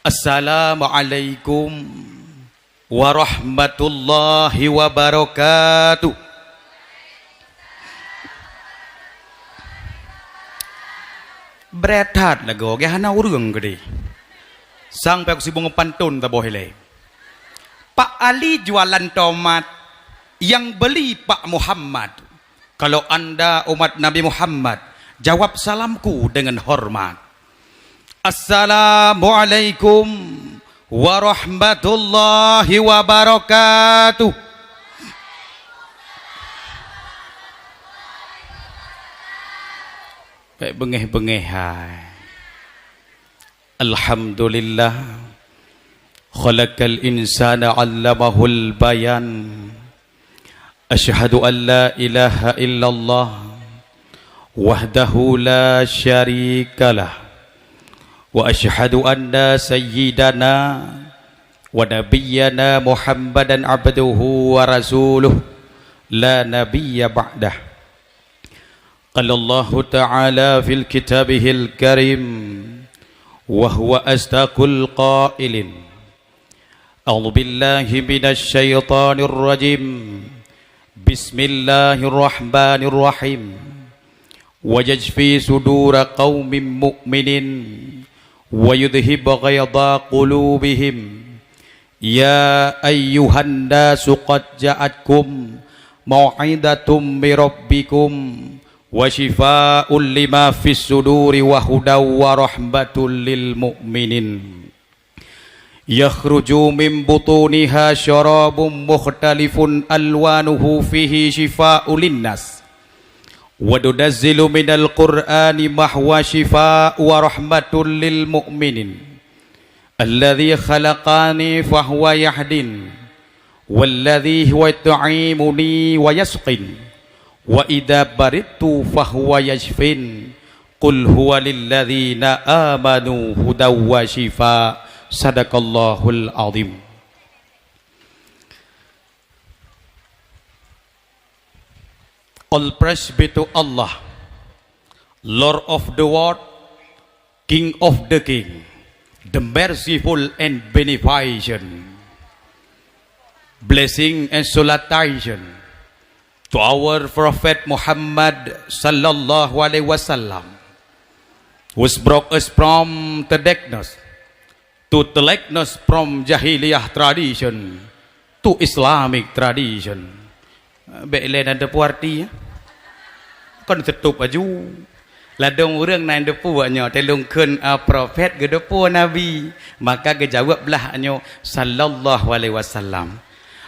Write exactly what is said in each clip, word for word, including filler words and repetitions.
Assalamualaikum warahmatullahi wabarakatuh. Brat that lagoe, geuh hana ureuëng keudeh. Sang pih sibong pantôn taboh ilée. Pak Ali jualan tomat, yang beli Pak Muhammad. Kalau anda umat Nabi Muhammad, jawab salamku dengan hormat. Assalamualaikum warahmatullahi wabarakatuh. Bék beungéh-beungéh hai. Alhamdulillah. Khalaqal insana 'allamahul bayan. Asyhadu an la ilaha illallah wahdahu la syarikalah. Wa asyhadu anna sayyidana wa nabiyyana Muhammadan abduhu wa rasuluh la nabiyya ba'dah. Qala Allahu ta'ala fil kitabihil karim, wa huwa asdaqul qailin. A'udzu billahi minasy syaithanir rajim. Bismillahirrahmanirrahim. Wa yashfi sudura qaumin mu'minin, wa yudhhib ghaidha qulubihim. Ya ayyuhan nasu qad ja'atkum mau'izatun mir rabbikum wa syifaa'un lima fis suduri wa hudaw wa rahmatul lil mu'minin. Yakhruju min butuniha syarabun mukhtalifun alwanuhu fihi syifaa'un linnas. Wa nunazzilu minal Qur'ani ma huwa syifaa'un wa rahmatul lil mu'minin. Alladzi khalaqani fahuwa yahdin. Walladzi huwa yut'imuni wa yasqin. Wa idza maridtu fahuwa yashfin. Qul huwa lilladzina amanu hudaw wa syifa. Sadaqallahul azim. All praise be to Allah, Lord of the world, King of the king, the merciful and beneficent. Blessing and salutation to our Prophet Muhammad sallallahu alaihi wasallam, who brought us from the darkness to the likeness, from jahiliyah tradition to Islamic tradition. Bék lé na teupeue arti, ya. Kon teutup aju. Ladôm ureuëng na teupeue nyoe, teulung kheun, ah, prophet geuteupeue nabi, maka geujaweueb lah nyoe sallallahu alaihi wasallam.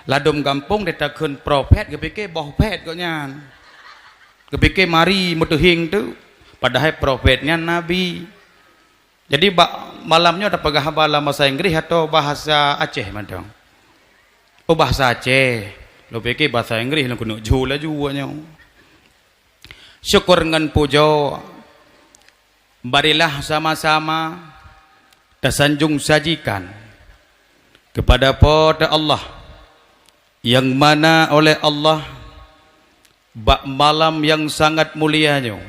Ladôm gampông teutakheun prophet geupike boh phet gobnyan. Geupike mari meuteuhieng tu, padahai prophet nyan nabi. Jadi bak malam nyoe tapeugah haba lam bahasa Inggris atau bahasa Aceh mantong? Oh, bahasa Aceh. Lôn pike bahasa Inggris, lôn keuneuk ju laju awak nyoe. Syukur ngon pujoe, marilah sama-sama tasanjong sajikan kepada Po teu Allah, nyang mana oleh Allah bak malam nyang sangat mulia nyoe,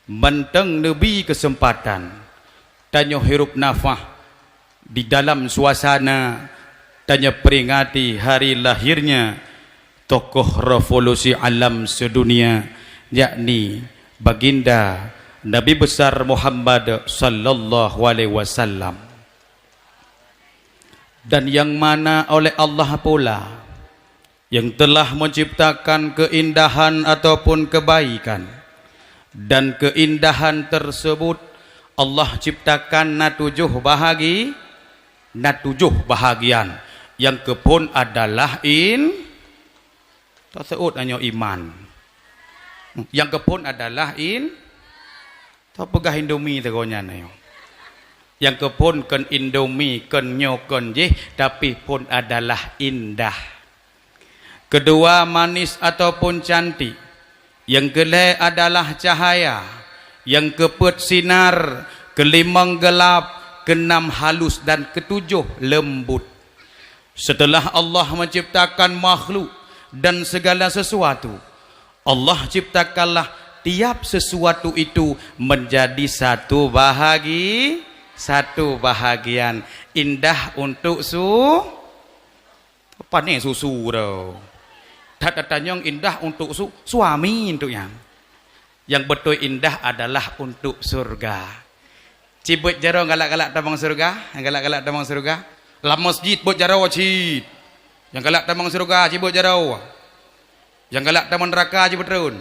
mantong neubri keuseumpatan tanyoe hirup nafah di dalam suasana tanyoe peuringati hari lahirnya tokoh revolusi alam sedunia, yakni Baginda Nabi Besar Muhammad sallallahu alaihi wasallam. Dan nyang mana oleh Allah pula nyang telah menciptakan keindahan ataupun kebaikan. Dan keindahan tersebut Allah ciptakan na tujoh bahagi-, na tujoh bahagian. Nyang keuphon adalah in-, taseuôt nyoe iman. Nyang keuphon adalah in-, Tapeugah Indomie teungoh nyan nyoe. Nyang keuphon kon Indomie, kon nyoe kon jih, tapi phon adalah indah. Keudua, manis ataupun cantik. Nyang keulhée adalah cahaya. Nyang keupeuet sinar, keulimong geulab, keunam halus dan keutujoh leumbut. Setelah Allah menciptakan makhluk dan segala sesuatu, Allah ciptakanlah tiap sesuatu itu menjadi satu bahagi-, Satu bahagian indah untuk su-, apa ni susu tu? That tatanyong indah untuk su-, suami untuk nyang. Nyang beutôi indah adalah untuk syurga. Ci beuet jaroe galak-galak tamong syurga, galak-galak tamong syurga. Lam masjid beuet jaroe cit. Nyang galak tamong syurga ci beuet jaroe. Nyang galak tamong neuraka ci peutreun.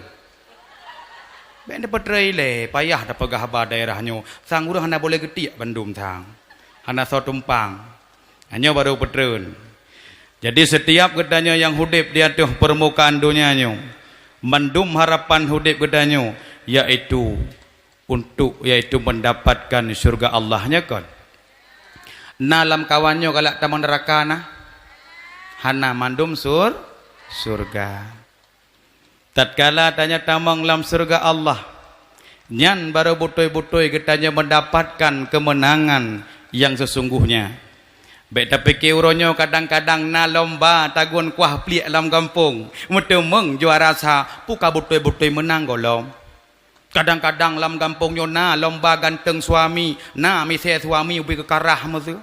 Bék neupeutrei lé, payah tapeugah haba daerah nyoe. Sang ureuëng hana boleh geutiek bandum sang. Hana soe tumpang. Nyoe barô peutreun. Jadi, setiap geutanyoe nyang udeb di ateueh peurmukaan donya nyoe, mandum harapan udeb geutanyoe, yaitu untuk, yaitu mendapatkan syurga Allah, nya kon? Na lamkawan nyoe galak tamong neuraka na? Hana, mandum sur-, syurga. Tatkala tanyoe tamong lam syurga Allah, nyan barô beutôi-beutôi geutanyoe mendapatkan keumeunangan nyang seusungguhnya. Bék tapike uroe nyoe kadang-kadang na lomba tagun kuah pliek lam gampông, meuteumeung juara sa, peue ka beutôi-beutôi meunang gohlom. Kadang-kadang lam gampông nyoe na lomba ganteng suami, na misé suami ubé keukarah meuseu.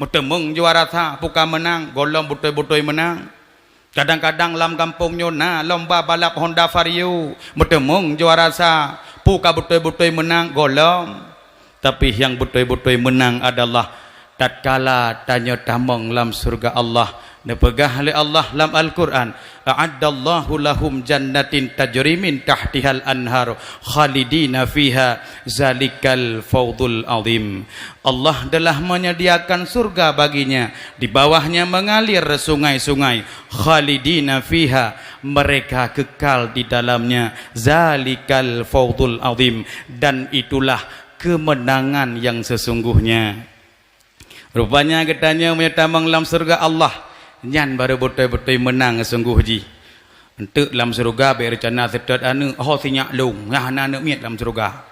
Meuteumeung juara sa, peue ka meunang, gohlom beutôi-beutôi meunang. Kadang-kadang lam gampông nyoe na lomba balap Honda Vario, meuteumeung juara sa, peue ka beutôi-beutôi meunang, gohlom. Tapi nyang beutôi-beutôi meunang adalah tatkala tanyoe tamong lam syurga Allah. Neupeugah lé Allah lam Al-Qur'an, "A'addallahu lahum jannatin tajri min tahtihal anhar khalidina fiha zalikal fawzul azim." Allah telah menyediakan surga baginya, di bawahnya mengalir sungai-sungai, khalidina fiha, mereka kekal di dalamnya, zalikal fawzul azim, dan itulah kemenangan yang sesungguhnya. Rupanya geutanyoe meunyoe tamong lam syeuruga Allah, nyan barô beutôi-beutôi meunang sunggoh jih. Eunteuk lam syeuruga bék reuncana seutôt aneuk, ho sinyak lông, nyang hana aneuk miet lam syeuruga.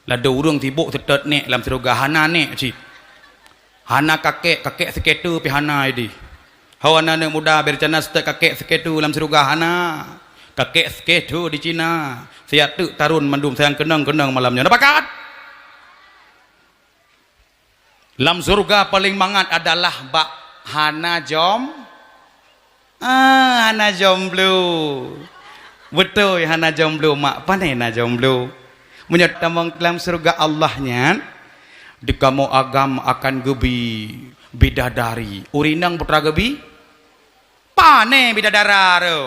Ladôm ureuëng sibôk seutôt nék lam syeuruga, hana nék cit. Hana kakek, kakek sikeue pih hana idéh. Ho hana aneuk muda bék reuncana seutôt kakek sikeue lam syeuruga, hana. Kakek sikeue di Cina, siat teuk tarôn mandum sayang keunong-keunong malam nyoe. Na pakat? Lam syeuruga paleng mangat adalah bak hana jom, ah, hana jomblo. Beutôi, hana jomblo, mak, pane na jomblo. Meunyoe tamong lam syeuruga Allah nyan, di kamoe agam akan geubi bidadari. Ureuëng inong peue teuma geubi? Pane bidadara tu?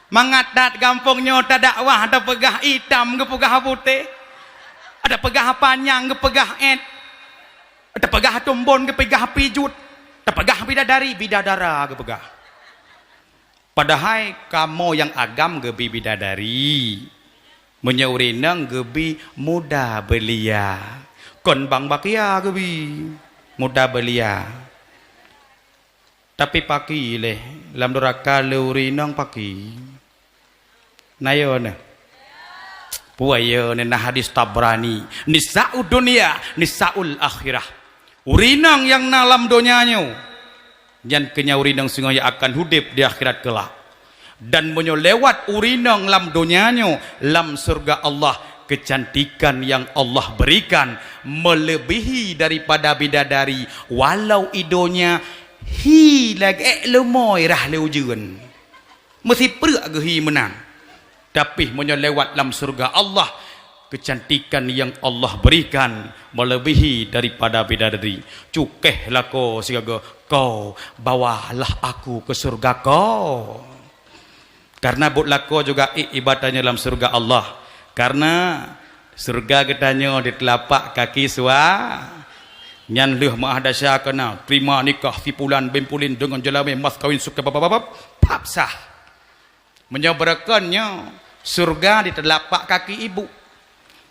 Mangat that gampông nyoe tadakwah, tapeugah itam geupeugah putéh, tapeugah panyang geupeugah ét, tapeugah tumbon geupeugah pijut, tapeugah bidadari, bidadara geupeugah. Padahai kamoe nyang agam geubi bidadari. Meunyoe ureuëng inong geubi muda belia. Kon bang bakia geubi, muda belia. Tapi paki lé, lam duraka lé ureuëng inong paki. Na yo neh. Peue yo neh, na hadis Tabrani. Nisa'ud dunya, nisa'ul akhirah. Ureuëng inong nyang na lam donya nyoe, nyan keuh nyan ureuëng inong singoh nyang akan udeb di akhirat keulak. Dan meunyoe lewat ureuëng inong lam donya nyoe, lam syeuruga Allah, keucantikan nyang Allah beurikan meuleubèhi daripada bidadari, walau i donya hi lagèe leumoe rhah lé ujeuen. Meusipreuk geuhi meunan. Tapi meunyoe lewat lam syeuruga Allah, keucantikan nyang Allah beurikan meuleubèhi daripada bidadari. Cukéh lakoe sigoe-goe, "Ko, bawalah aku keu syeuruga Ko." Karena buet lakoe juga ék iba tanyoe lam syeuruga Allah. Karena syeuruga geutanyoe di teulapak kaki sua-, nyan lheueh meu'ah desya keunan, terima nikah si pulan bin pulan deungon jeulamèe mas kawin sukée babab-babab, pap sah. Meunyoe beureukon nyoe, syeuruga di teulapak kaki ibu.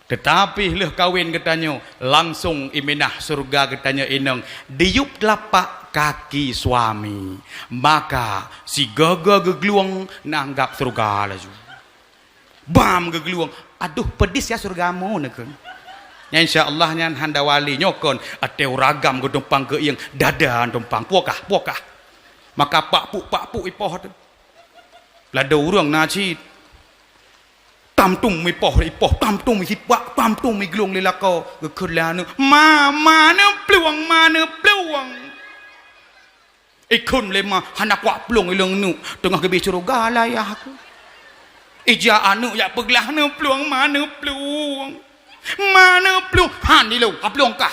Teutapi lheueh kawin geutanyoe, langsong iminah syeuruga geutanyoe inong di yup teulapak kaki suami. Maka, sigoe-goe geuglueng neuanggab syeuruga laju. Bam geuglueng, "Aduh, peudis ya syeuruga mu," neukheun. Nyan insya Allah nyan hana wali nyoe kon, até uragam geutumpang keu ieng, dada tumpang, puakah, puakah. Maka pak puk, pak puk ipoh teuh. Ladôm ureuëng na cit. Tam tum ipoh, ipoh, tam tum isipak, tam tum iglong lé lakoe. Geukheun lé aneuk, "Ma, ma neuplueng, ma neuplueng." Ikheun lé ma, hana kuat plueng ilong neuk, teungoh geubi syeuruga layah keuh. Ija aneuk jak peuglah, "Neuplueng, ma neuplueng. Ma neuplueng." Han ilong, ka plueng kah.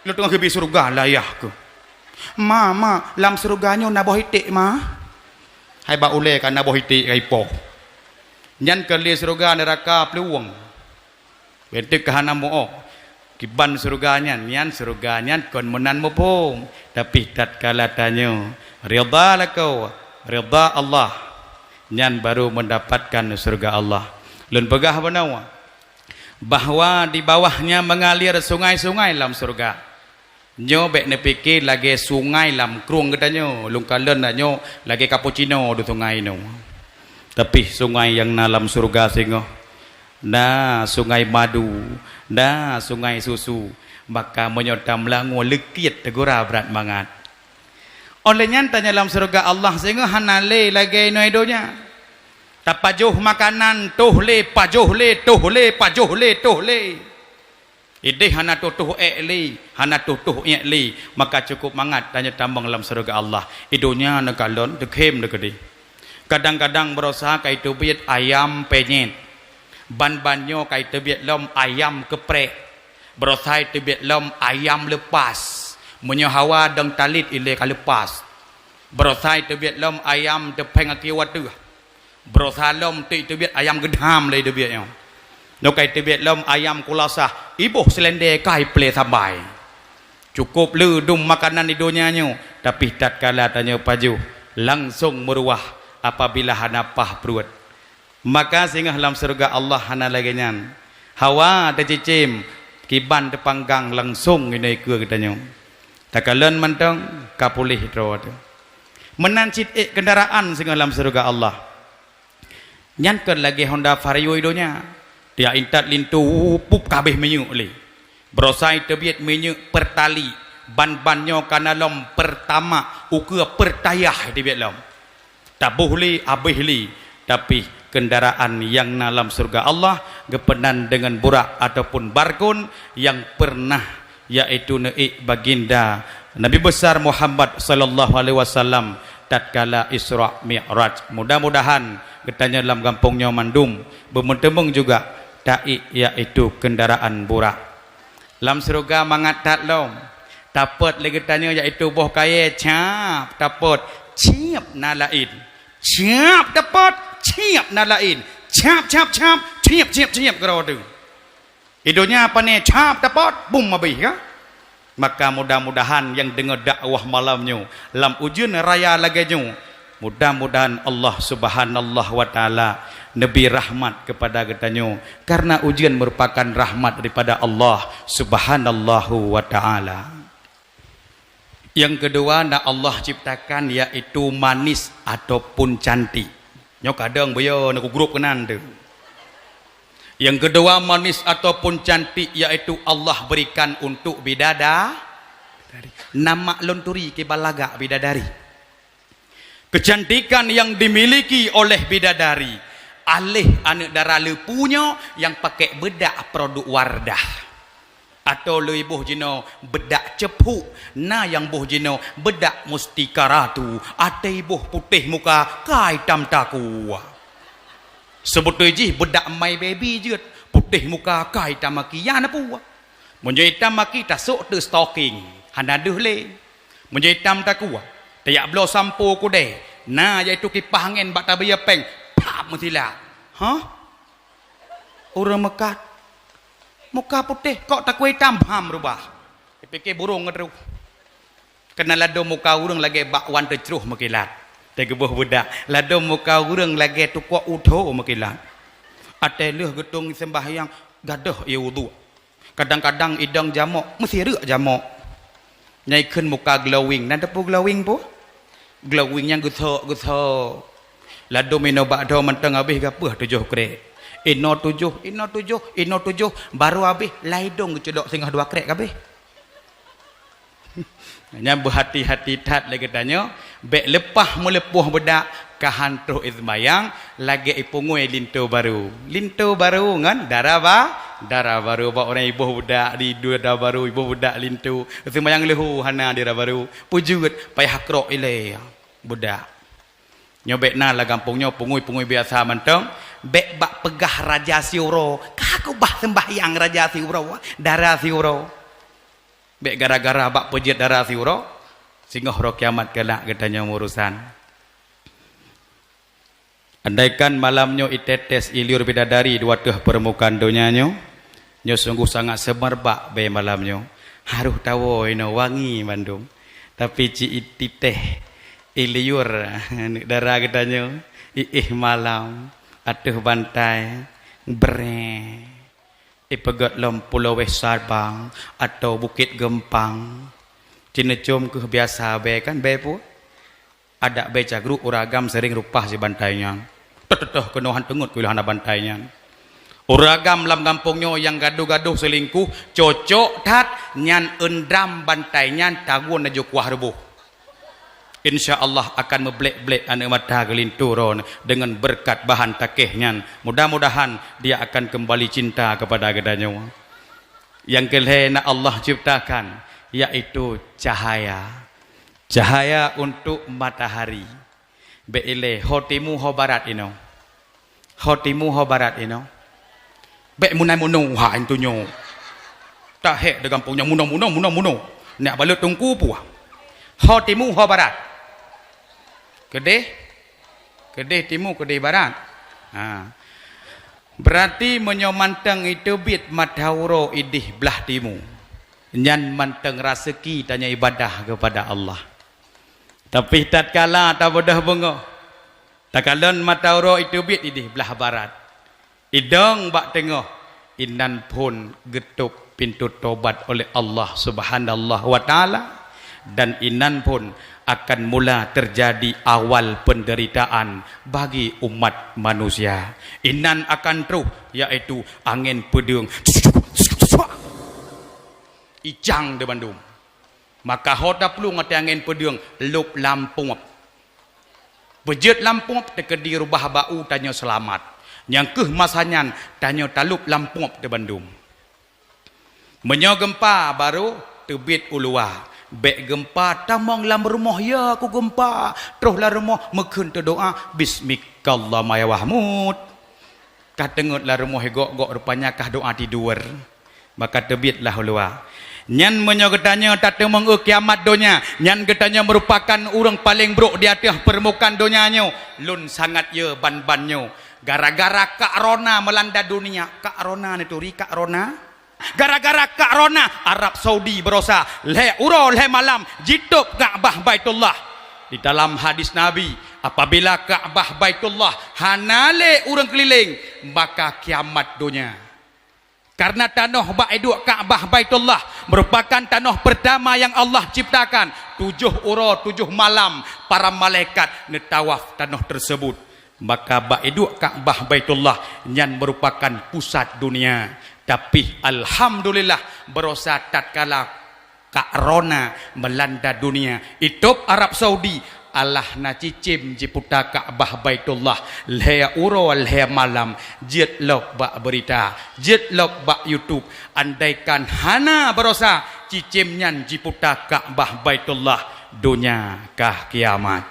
Ilong teungoh geubi syeuruga layah keuh. "Ma, ma, lam syeuruga nyoe na boh iték, ma." Hai bak ulée ka na boh iték ka ipoh. Nyan keu lé syeuruga, neuraka, plueng. Beutôi ka hana muoh. Kiban syeuruga nyan, nyan syeuruga nyan kon meunan muphom. Tapi tatkala tanyoe ridha lakoe, ridha Allah, nyan baru mendapatkan syeuruga Allah. Lôn peugah bunoe bahwa di bawahnya mengalir sungai-sungai lam syeuruga. Nyoe bék neupike lagée sungai lam krueng geutanyoe, lôn kalon nyoe lagée cappuccino di sungai nyoe. Tapi sungai nyang na lam syeuruga singoh, na sungai madu, na sungai susu, maka meunyoe tameulangue leukiet teugura brat mangat. Óh lheueh nyan tanyoe lam syeuruga Allah singoh hana lé lagée inoe donya. Tapajoh makanan, toh lé, pajoh lé, toh lé, pajoh lé, toh lé. Idéh hana toh-toh ék lé, hana toh-toh ék lé, maka cukôp mangat tanyoe tamong lam syeuruga Allah. I donya neukalon, teukhém neukeudeh. Kadang-kadang beurosa ka iteubiet ayam penyet. Ban-ban nyoe ka iteubiet lom ayam keuprek. Beurosa iteubiet lom ayam leupas. Meunyoe hawa dong talit ilée ka leupas. Beurosa iteubiet lom ayam teupéng aki wateuh. Beurosa lom teuk teubiet ayam geudham lé teubiet nyoe. Nyoe ka teubiet lom ayam kulasah, iboh seulendé ka iplé sabai. Cukôp le dum makanan di donya nyoe, tapi tatkala tanyoe pajoh, langsong meuruwah apabila hana paih pruet. Maka singoh lam syeuruga Allah hana lagée nyan. Hawa teucicém, kiban teupanggang langsong inoe keue geutanyoe. Takalon mantong ka puléh droe teuh. Meunan cit ék keundaraan singoh lam syeuruga Allah. Nyan kon lagée Honda Vario i donya. Tiak intat linto, pup, ka habéh minyeuk lé. Beurosa iteubiet minyeuk Pertalite, ban-ban nyoe ka na lom Pertamax, ukeue Pertayah iteubiet lom. Taboh lé, habéh lé, tapi keundaraan nyang na lam syeuruga Allah geupeunan deungon burak ataupun barkon nyang peureunah yaitu neuék baginda Nabi Besar Muhammad sallallahu alaihi wasallam tatkala Isra Mi'raj. Mudah-mudahan geutanyoe lam gampông nyoe mandum beumeuteumeung juga taék yaitu keundaraan burak. Lam syeuruga mangat that lom. Tapot lé geutanyoe yaitu boh kayée cap tapot, ciep na laén. Cap tapot, ciep na laén. Cap, cap, cap, ciep, ciep, ciep keudroe teuh. I donya pane cap tapot, bum habéh ka? Maka mudah-mudahan nyang deungoe dakwah malam nyoe lam ujeuen raya lagée nyoe, mudah-mudahan Allah Subhanahu wa Taala neubri rahmat keupada geutanyoe, karena ujeuen meurupakan rahmat daripada Allah Subhanahu wa Taala. Nyang keudua na Allah ciptakan yaitu manis ataupun cantik. Nyoe kadang beuyo na ku grup keunan teuh. Nyang keudua manis ataupun cantik yaitu Allah berikan untuk bidada-, nama lôn turi kiban lagak bidadari. Kecantikan yang dimiliki oleh bidadari, aléh aneuk dara leupu nyoe nyang pakai beudak produk Wardah. Atau lé boh jinoe beudak ceupuk, na nyang boh jinoe beudak mustika ratu, até boh putéh muka ka itam takue. Seubeutôi jih beudak My Baby jeuet, putéh muka ka itam aki, ya na peue. Meunyoe itam aki tasok teuh stocking, hana deuh lé. Meunyoe itam takue, tajak bloe sampo kudée, na yaitu kipah angén bak tabeuya péng, pap meusilat. Hah? Ureuëng meukat, muka putéh kok takue itam, bham rubah. Ipike burông ngon ruh. Keunan ladôm muka ureuëng lagée bakwan teucroh meukilat. Teugeubôh beudak, ladôm muka ureuëng lagée tukok u tho meukilat. Até lheueh geutông sembahyang, gadôh ie uduk. Kadang-kadang idong jamok, meusireuk jamok. Nyang ikheun muka glowing, na teupeue glowing peue? Glowing nyang geusok-geusok. Ladôm inoe bak droe mantong habéh gapeuh tujoh krek. Inoe tujoh, inoe tujoh, inoe tujoh, barô habéh, lam idong geucudok singoh dua krek habéh. Nyan beuhati-hati that lé geutanyoe, bék leupah meuleupoh beudak, Ka han troh i seumayang, lagée i pungui linto barô. Linto barô ngon dara ba-, dara barô. Bak ureuëng iboh budak di dara barô, iboh budak linto. Seumayang leuhô hana dara barô. Peujeuet payah krok ilée budak. Nyoe bék na lam gampông nyoe pungui-pungui biasa mantong, bék bak peugah raja siuroe. Ka keubah seumbahyang raja siuroe, dara siuroe. Bék gara-gara bak peujeuet dara siuroe, singoh roh kiamat keunak geutanyoe urusan. Andaikan malam nyoe itetes i liur bidadari di ateueh peurmukaan donya nyoe, nyoe sungguh sangat seumerbak bée malam nyoe. Harôh tawoe inoe wangi bandum. Tapi ci ititéh i liur aneuk dara geutanyoe, iéh malam, ateueh bantai, brée. Ipeugét lom Pulo Weh Sabang atau Bukét Geumpang. Cineucom keuh biasa bée kan bée peue? Adak bée cagruek ureuëng agam sering rupah si bantai nyan. Teuh-teuh keunoe han teungeut keu hana bantai nyan. Ureuëng agam lam gampông nyoe nyang gadoh-gadoh seulingkuh, cocok that nyan eundam bantai nyan tagun laju kuah reuboh. Insya Allah akan meublek-blek aneuk mata geulinto droe deungon beureukat bahan takéh nyan. Mudah-mudahan dia akan kembali cinta kepada geutanyoe. Nyang keulhée na Allah ciptakan, yaitu cahaya. Cahaya untuk matahari. Bék ilée ho timu ho barat inoe. Ho timu ho barat inoe. Bék munai munoe hai tunyok. Tahék di gampông nyoe munoe, munoe, munoe, munoe. Nak balut teungku puah. Ho timu ho barat. Keudeh. Keudeh timu, keudeh barat. Ha. Berarti meunyoe mantong iteubiet mata uroe ideh blah timu, nyan mantong raseuki tanyoe ibadah keupada Allah. Tapi tatkala tabeudôh beungoh, takalon mata uroe iteubiet ideh blah barat, idong bak teungoh, inan phon geutôb pintoe tobat oleh Allah Subhanahu wa Ta'ala, dan inan phon akan mula terjadi awal penderitaan bagi umat manusia. Inan akan troh, yaitu angén peudeueng, ijang di bandum. Maka ho taplueng watée angén peudeueng, lôb lam pueb. Beujeuet lam pueb teukeudi rubah bak u tanyoe seulamat. Nyang kheueh masa nyan tanyoe talôb lam pueb teuh bandum. Meunyoe geumpa barô teubiet u luwa, bék geumpa tamong lam rumoh ya ku geumpa, troh lam rumoh meukheun teudoá, bismikallahumma ya wahmud. Ka teungeut lam rumoh gok-gok rupanya kah doá tidur. Maka teubietlah u luwa. Nyan meunyoe geutanyoe tateumong eu kiamat donya, nyan geutanyoe meurupakan ureuëng paleng brok di ateueh peurmukaan donya nyoe. Lôn sangat ye ban-ban nyoe. Gara-gara kak rona meulanda dunia, kak rona neuturi kak rona. Gara-gara kak rona Arab Saudi berosa lhée uroe lhée malam jitôb Ka'bah Baitullah. Di dalam hadis Nabi, apabila Ka'bah Baitullah hana lé ureuëng keulileng, maka kiamat donya. Karena tanoh bak iduek Ka'bah Baitullah merupakan tanoh pertama yang Allah ciptakan. Tujoh uroe, tujoh malam para malaikat neutawaf tanoh tersebut. Maka bak iduek Ka'bah Baitullah nyan merupakan pusat dunia. Tapi alhamdulillah, berosa tatkala kak rona meulanda dunia, itôb Arab Saudi, alah na cicém jiputa Ka'bah Baitullah lhée uroe lhée malam, jeuet lôb bak beurita, jeuet lôb bak YouTube. Andaikan hana berosa cicém nyan jiputa Ka'bah Baitullah, donya kah kiamat.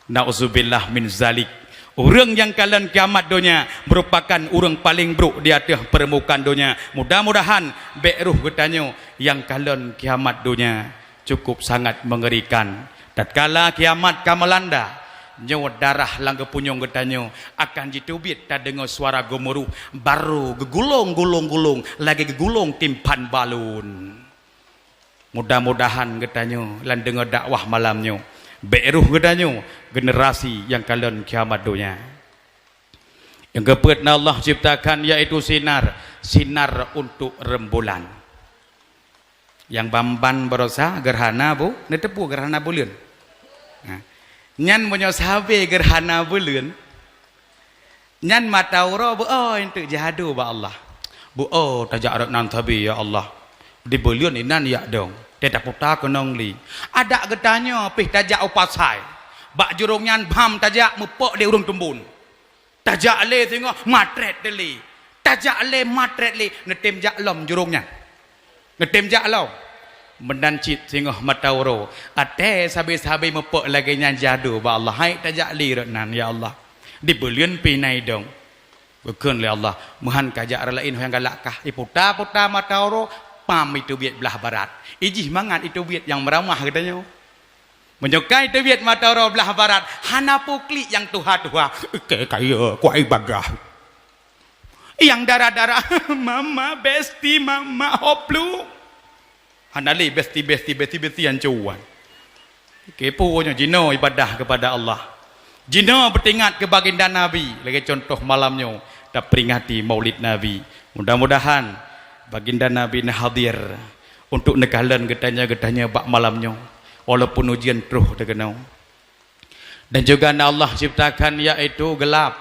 Nauzubillah min zalik. Ureuëng nyang kalon kiamat donya merupakan ureuëng paleng brok di ateueh peurmukaan donya. Mudah-mudahan bék roh geutanyoe nyang kalon kiamat donya. Cukup sangat mengerikan. Tatkala kiamat ka meulanda, nyoe darah lam geupunyueng geutanyoe akan jiteubiet tadeungoe suara geumuruh, barô geugulong-gulong-gulong lagée geugulong timphan balon. Mudah-mudahan geutanyoe lam deungoe dakwah malam nyoe, bék roh geutanyoe generasi nyang kalon kiamat donya. Nyang keupeuet na Allah ciptakan, yaitu sinar, sinar untuk rembulan. Nyang ban-ban berosa gerhana bu-, neuteupeue gerhana buleuen. Nah, nyan meunyoe sabe gerhana buleuen, nyan mata uroe beu-o enteuk jihadu bak Allah. Beu-o tajak rot nan sabe, ya Allah. Di buleuen inan yak dong. Teuh taputa keunong li. Adak geutanyoe pih tajak u pasai. Bak jurông nyan bham tajak meupok lé ureuëng teumbon. Tajak lé singoh matrét lé. Tajak lé matrét lé, neutem jak lom jurông nyan. Neutem jak lom. Meunan cit singoh mata uroe. Até sabe-sabe meupok lagée nyan jadu bak Allah. Hai tajak lé rot nan, ya Allah. Dibeuleuen pih na idong. Geukheun lé Allah, meuhan kajak rot laén ho nyang galak kah. Iputa-puta mata uroe, pam iteubiet blah barat. Ijih mangat iteubiet nyang meuramah geutanyoe. Meunyoe ka iteubiet mata uroe blah barat, hana peue klik nyang tuha-tuha. Ke kaya kuai bagah. Nyang dara-dara, mama, besti, mama, hoplu. Hana lé besti-besti, besti-besti nyang cuan. Kipeue nyoe jinoe ibadah kepada Allah. Jinoe beutingat keu baginda Nabi, lagée contoh malam nyoe taperingati Maulid Nabi. Mudah-mudahan baginda Nabi na hadir untuk neukalon geutanyoe-geutanyoe bak malam nyoe, walaupun ujeuen troh teukeunong. Dan juga na Allah ciptakan, yaitu gelap,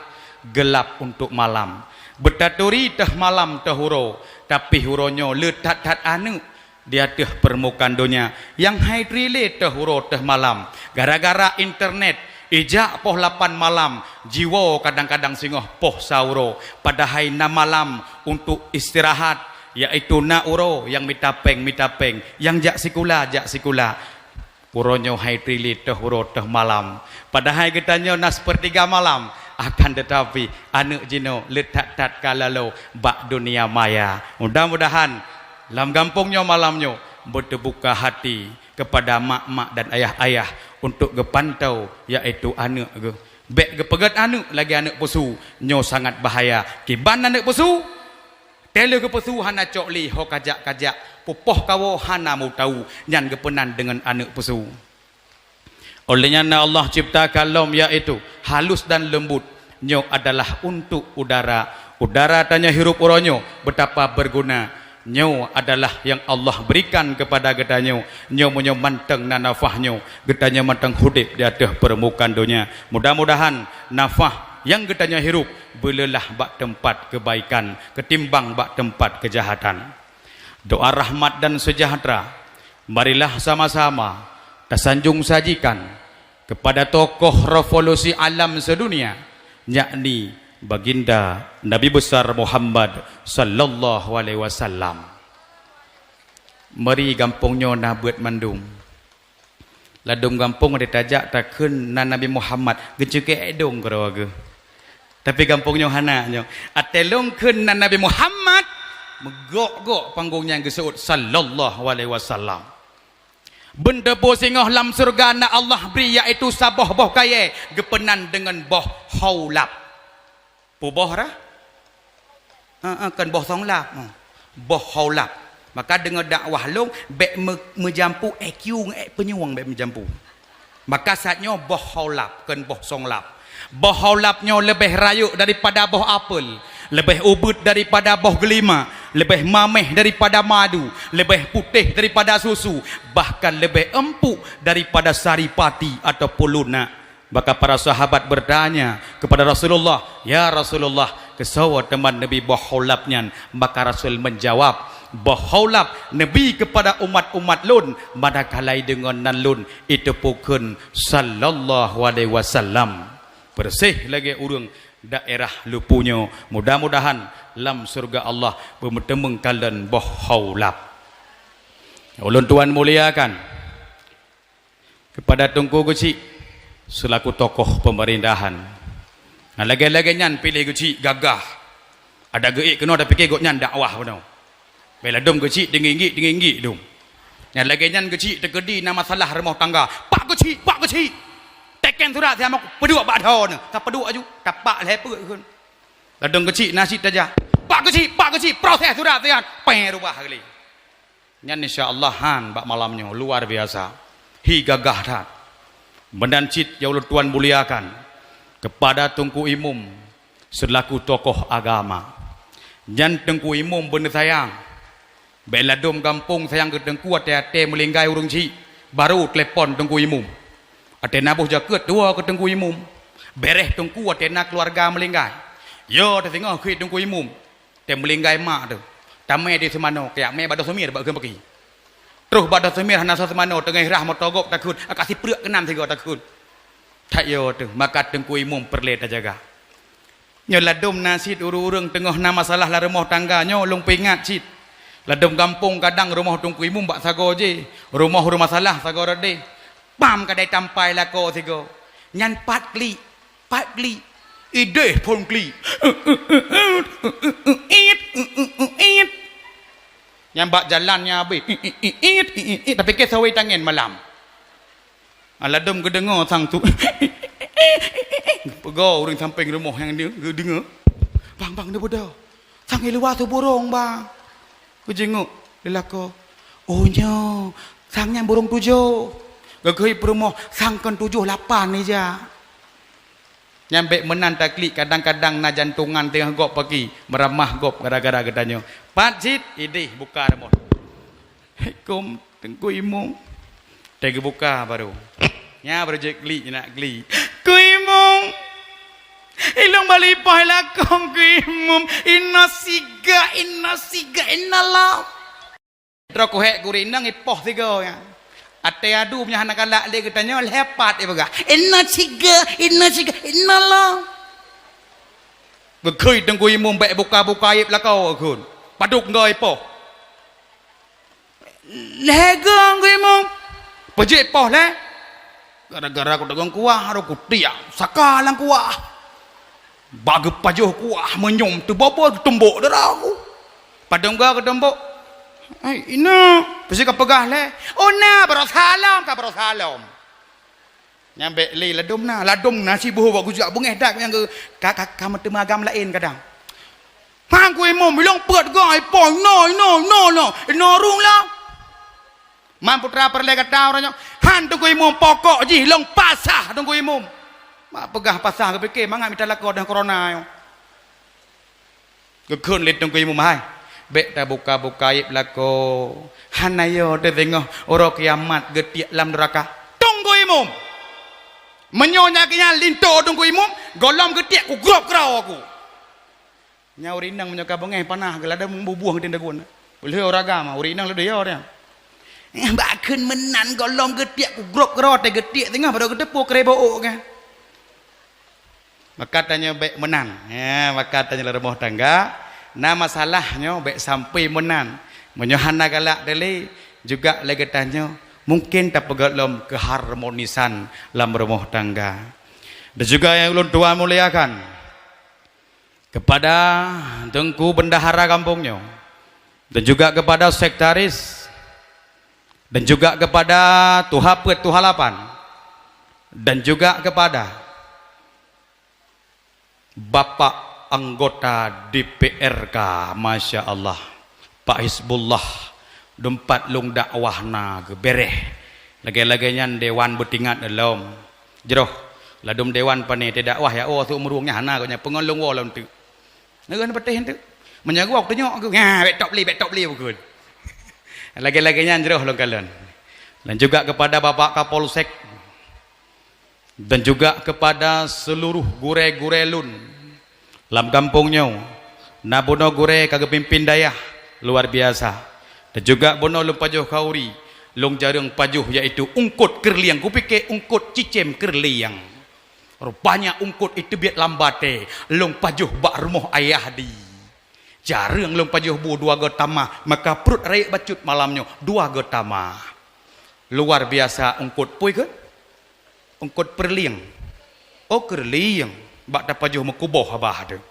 gelap untuk malam. Beutaturi teuh malam teuh uroe, tapi uroe nyoe le that-that aneuëk di ateueh peurmukaan donya nyang hai turi lé teuh uroe teuh malam. Gara-gara internet, ijak poh lapan malam, jiwoe kadang-kadang singoh poh sa uroe. Padahai na malam untuk istirahat, yaitu na uroe nyang mita péng, mita péng, nyang jak sikula, jak sikula. Uroe nyoe hai turi lé teuh uroe teuh malam. Padahai geutanyoe na seupeurtiga malam, akan teutapi aneuëk jinoe le that-that ka laloe bak dunia maya. Mudah-mudahan lam gampông nyoe malam nyoe beuteubuka hati kepada mak-mak dan ayah-ayah untuk geupantoe, yaitu aneuëk geuh. Bék geupeugét aneuëk lagée aneuëk peusu, nyoe sangat bahaya. Kiban aneuëk peusu, teuh lheueh geupeusu hana cok lé ho kajak-kajak, pupoh kawoe hana meutawu, nyan geupeunan deungon aneuëk peusu. Oleh nyan na Allah ciptakan lom, yaitu halus dan lembut. Nyoe adalah untuk udara. Udara tanyoe hirup uroe nyoe betapa berguna. Nyoe adalah yang Allah berikan kepada geutanyoe. Nyoe meunyoe mantong na nafah nyoe, geutanyoe mantong hudép di ateueh peurmukaan donya. Mudah-mudahan nafah nyang geutanyoe hirup beuleulah bak teumpat keubaikan ketimbang bak teumpat keujahatan. Doa rahmat dan seujahteura, marilah sama-sama tasanjong sajikan kepada tokoh revolusi alam seudunia, yakni Baginda Nabi Besar Muhammad sallallahu alaihi wasallam. Mari gampông nyoe na beuet mandum. Ladôm gampông até tajak takheun na Nabi Muhammad, geucukée ék dong keudroe geuh. Tapi gampông nyoe hana nyoe. Até lôn kheun na Nabi Muhammad, meugok-gok panggong nyan geuseuôt sallallahu alaihi wasallam. Beunteupeu singoh lam syeuruga na Allah bri, yaitu saboh boh kayée geupeunan deungon boh haulab. Peue boh rah? Heeh, kon boh songlab. Boh haulab. Maka deungon dakwah lôn, bék me-, meujampu ék kieng, ék peunyueng bék meujampu. Maka saát nyoe boh haulab, kon boh songlab. Boh haulab nyoe leubeh rayeuk daripada boh apel, leubeh ubeuet daripada boh geulima, leubeh maméh daripada madu, leubeh putéh daripada susu, bahkan leubeh eumpuk daripada saripati ataupun lunak. Maka para sahabat bertanya kepada Rasulullah, "Ya Rasulullah, keusoe teuma neubi boh haulab nyan?" Maka Rasul menjawab, "Boh haulab neubi kepada umat-umat lôn, manakala deungon nan lôn iteupeue kheun sallallahu alaihi wasallam." Persis lagée ureuëng daerah Lupu nyoe, mudah-mudahan lam syeuruga Allah beumeuteumeung kalon boh haulab. Ulôn tuan muliakan, kepada Teungku Geuchik selaku tokoh pemerintahan. Nah, lagée-lagée nyan piléh Geuchik gagah. Ada geuék keunoe tapiké gobnyan dakwah bunoe. Bék ladôm Geuchik teunginggik-teunginggik dum. Nyang lagée nyan Geuchik teukeudi na masalah rumoh tangga. "Pak Geuchik, Pak Geuchik! Teken surat siat meuku, peuduek bak droeneuh." Ka peuduek aju, tapak lhée peuet kheun. Ladôm Geuchik na cit tajak. "Pak Geuchik, Pak Geuchik, proses surat siat." Péng rubah kali. Nyan insya Allah han bak malam nyoe luar biasa. Hi gagah that. Meunan cit nyang ulôn tuan muliakan kepada Teungku Imum selaku tokoh agama. Nyan Teungku Imum beuneusayang. Bék ladôm gampông sayang keu Teungku até-até meulinggai ureuëng chik, baru telepon Teungku Imum. Até na boh jakeuet tuwoe keu Teungku Imum. Béréh Teungku até na keuluwarga meulinggai. Yo teusingoh kheun Teungku Imum. Tém meulinggai mak teuh. Tamé di seumanoe, kajak mé bak doh seumir bak kheun paki. Troh bak doh seumir hana soe seumanoe, teungoh rhah moto gob takheun, aka sipreuk keunan sigoe takheun. That yo teuh, maka Teungku Imum peureulée tajaga. Nyoe ladôm na cit ureuëng-ureuëng teungoh na masalah lam rumoh tangga nyoe lôn peuingat cit. Ladôm gampông kadang rumoh Teungku Imum bak sagoe jih, rumoh ureuëng masalah sagoe rot deh. Pam kadai tampai lakoe sigoe. Nyan pat klik, pat klik. Ideh phon klik. Nyan bak jalan nyan habéh. Tapi ke sawi tangen malam. Ah, ladôm geudeungoe sang tu. Geupeugah ureuëng sampéng rumoh nyang geudeungoe. "Bang, bang, neubeudôh. Sang i luwa su burông, bang." Geujingok lé lakoe. "Oh, nyoe. Sang nyan burông tujoh." Geukheun peurumoh, "Sang kon tujoh, lapan ija." Nyan bék meunan taklik, kadang-kadang na jantungan teungoh gob paki, meuramah gob gara-gara geutanyoe. Pat cit, ideh buka rumoh. "Assalamualaikum, Teungku Imum." Teuh geubuka baru. Nya baru jeuet klik, nak klik. "Ku Imum. Ilong bali poh lakoe, Ku Imum. Inna siga, inna siga, inna lam." Droe kuhek guri inong ipoh sigoe nyan. Até adu meunyoe hana galak lé geutanyoe lhée pat ipeugah. "Inna siga, inna siga, inna lam." Geukheun Teungku Imum bék buka-buka aib lakoe geukheun. Padub goe ipoh. "Lhée goe, Teungku Imum." Peujeuet poh lé. Gara-gara ku dagang kuah, aro kutiak saka lam kuah. Bak geupajoh kuah meunyum teubobo geutumbok dara ku. Padum ga geutumbok. "Hai, ina, pasti ka peugah lé." "Oh, na, baroe salom, ka baroe salom." Nyan bék lé ladôm na, ladôm na siboh bak gujak beungéh dak nyang geu-, ka, ka, ka meuteumé agam laén kadang. "Han Ku Imum, ilong peuet goe ipoh, ino, ino, ino, ino, ino rung lah." Man putra peureulée gata uroe nyoe, "Han Teungku Imum, pokok jih lôn pasah Teungku Imum." Mak peugah pasah geupike mangat mita lakoe deuh korona nyoe. Geukheun lé Teungku Imum, "Hai, bék tabuka-buka aib lakoe. Hana yo teuh singoh uroe kiamat geutiek lam nuraka." Teungku Imum. Meunyoe nyan keuh nyan linto Teungku Imum, gohlom geutiek kugrob keudroe ku. Nyan ureuëng inong meunyoe ka beungéh panah geuladôm bubuih geutem dagun. Peulheueh ureuëng agam, ureuëng inong ladôm yo dia. "Eh, bak kheun meunan gohlom geutiek kugrob keudroe teuh geutiek teungoh baru geuteupeue keu boh kan." Maka tanyoe bék meunan. Ya, maka tanyoe lam rumoh tangga, na masalah nyoe bék sampai meunan. Meunyoe hana galak teuh lé, juga lagée tanyoe, mungkin tapeugét lom keuharmonisan lam rumoh tangga. Dan juga nyang ulôn tuan muliakan, kepada Teungku Bendahara gampông nyoe, dan juga kepada sekretaris, dan juga kepada tuha peuet, tuha lapan, dan juga kepada Bapak anggota D P R K, masya Allah, Pak Hizbullah, dumpat lôn dakwah na geubeureh. Lagée-lagée nyan dewan beutingat lom. Jroh, ladum dewan pane teudakwah ya, oh, su meurung nyan hana geuh nyan peungon lôn woe lom teuk. Ngon patéh teuk. Meunyoe geuh teunyoe geuh, "Nya, bék top lé, bék top lé," bukon. Lagée-lagée nyan jroh lôn kalon. Dan juga kepada Bapak Kapolsek, dan juga kepada seluruh gurée-gurée lôn lam gampông nyoe, na bunoe gurée ka geupimpin dayah luar biasa, dan juga bunoe lôn pajoh khauri, lôn jareueng pajoh, yaitu eungkôt keureulieng. Kupike eungkôt cicém keureulieng. Rupanya eungkôt iteubiet lam batée, lôn pajoh bak rumoh ayah di. Jareueng lôn pajoh bu dua go tamah, maka pruet rayeuk bacut malam nyoe dua go tamah. Luar biasa eungkôt, peue kheun? Eungkôt peureulieng. Oh, keureulieng. Bak tapajoh meukuboh abah teuh.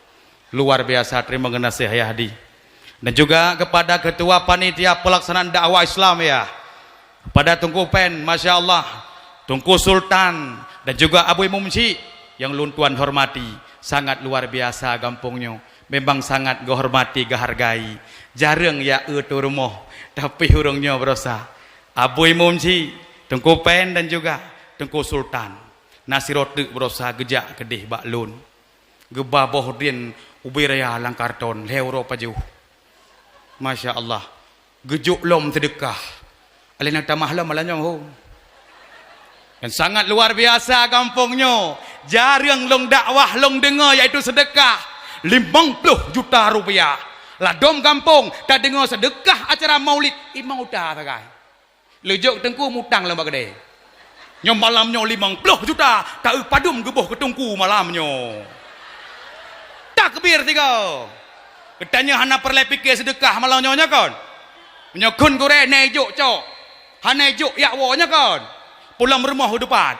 Luar biasa, terima kasih, Ayah Di. Dan juga kepada Ketua Panitia Pelaksanaan Dakwah Islam, ya. Kepada Teungku Pen, masya Allah. Teungku Sultan, dan juga Abu Imum Syik yang lôn tuan hormati. Sangat luar biasa gampông nyoe. Memang sangat geuhormati, geuhargai. Jareueng ya eu tu rumoh, tapi ureuëng nyoe barosa. Abu Imum Syik, Teungku Pen dan juga Teungku Sultan. Na sidroe teuk barosa geujak keudeh bak lôn. Geuba boh drien ubé raya lam karton, lhée uroe pajoh. Masya Allah. Geujok lom seudeukah. Alèh nyan tamah lom malam nyoe ho. Dan sangat luar biasa gampông nyoe. Jareueng lôn dakwah lôn deungoe, yaitu seudeukah limong ploh juta rupiah. Ladom gampông tadeungoe seudeukah acara maulid, limong juta sagai. Leujok teungku mutang lom bak keudè. Nyoe malam nyoe limong ploh juta, taeu padum geuboh keu teungku malam nyoe. Takbir tiga. Geutanyoe hana peureulée pike seudeukah malam nyoe, nyoe kon? Meunyoe kheun gurée, na ijok cok. Hana ijok jak woe, nyoe kon? Pulang rumoh u depan.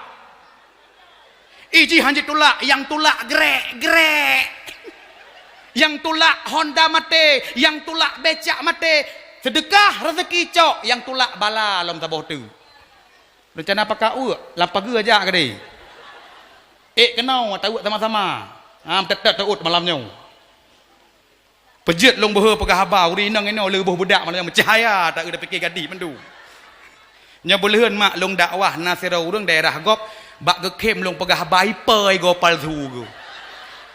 Ijih han jitulak, nyang tulak grek-grek. Nyang tulak Honda maté, nyang tulak becak maté. Seudeukah rezeki cok, nyang tulak bala lom saboh teuk. Reuncana pakat uek, lam pageue jak keudeh. Ék keunoe, tauek sama-sama. Ha, meutet-tet tauek malam nyoe. Peujeuet lôn beuhe peugah haba, ureueng inong inoe le boh beudak malam nyoe meucahya, taeu tapike gadih mandum. Nyoe beuleuheun mak lôn dakwah na sidroe ureueng daerah gob, bak geukhém lôn peugah haba ipe igoe palsu geuh.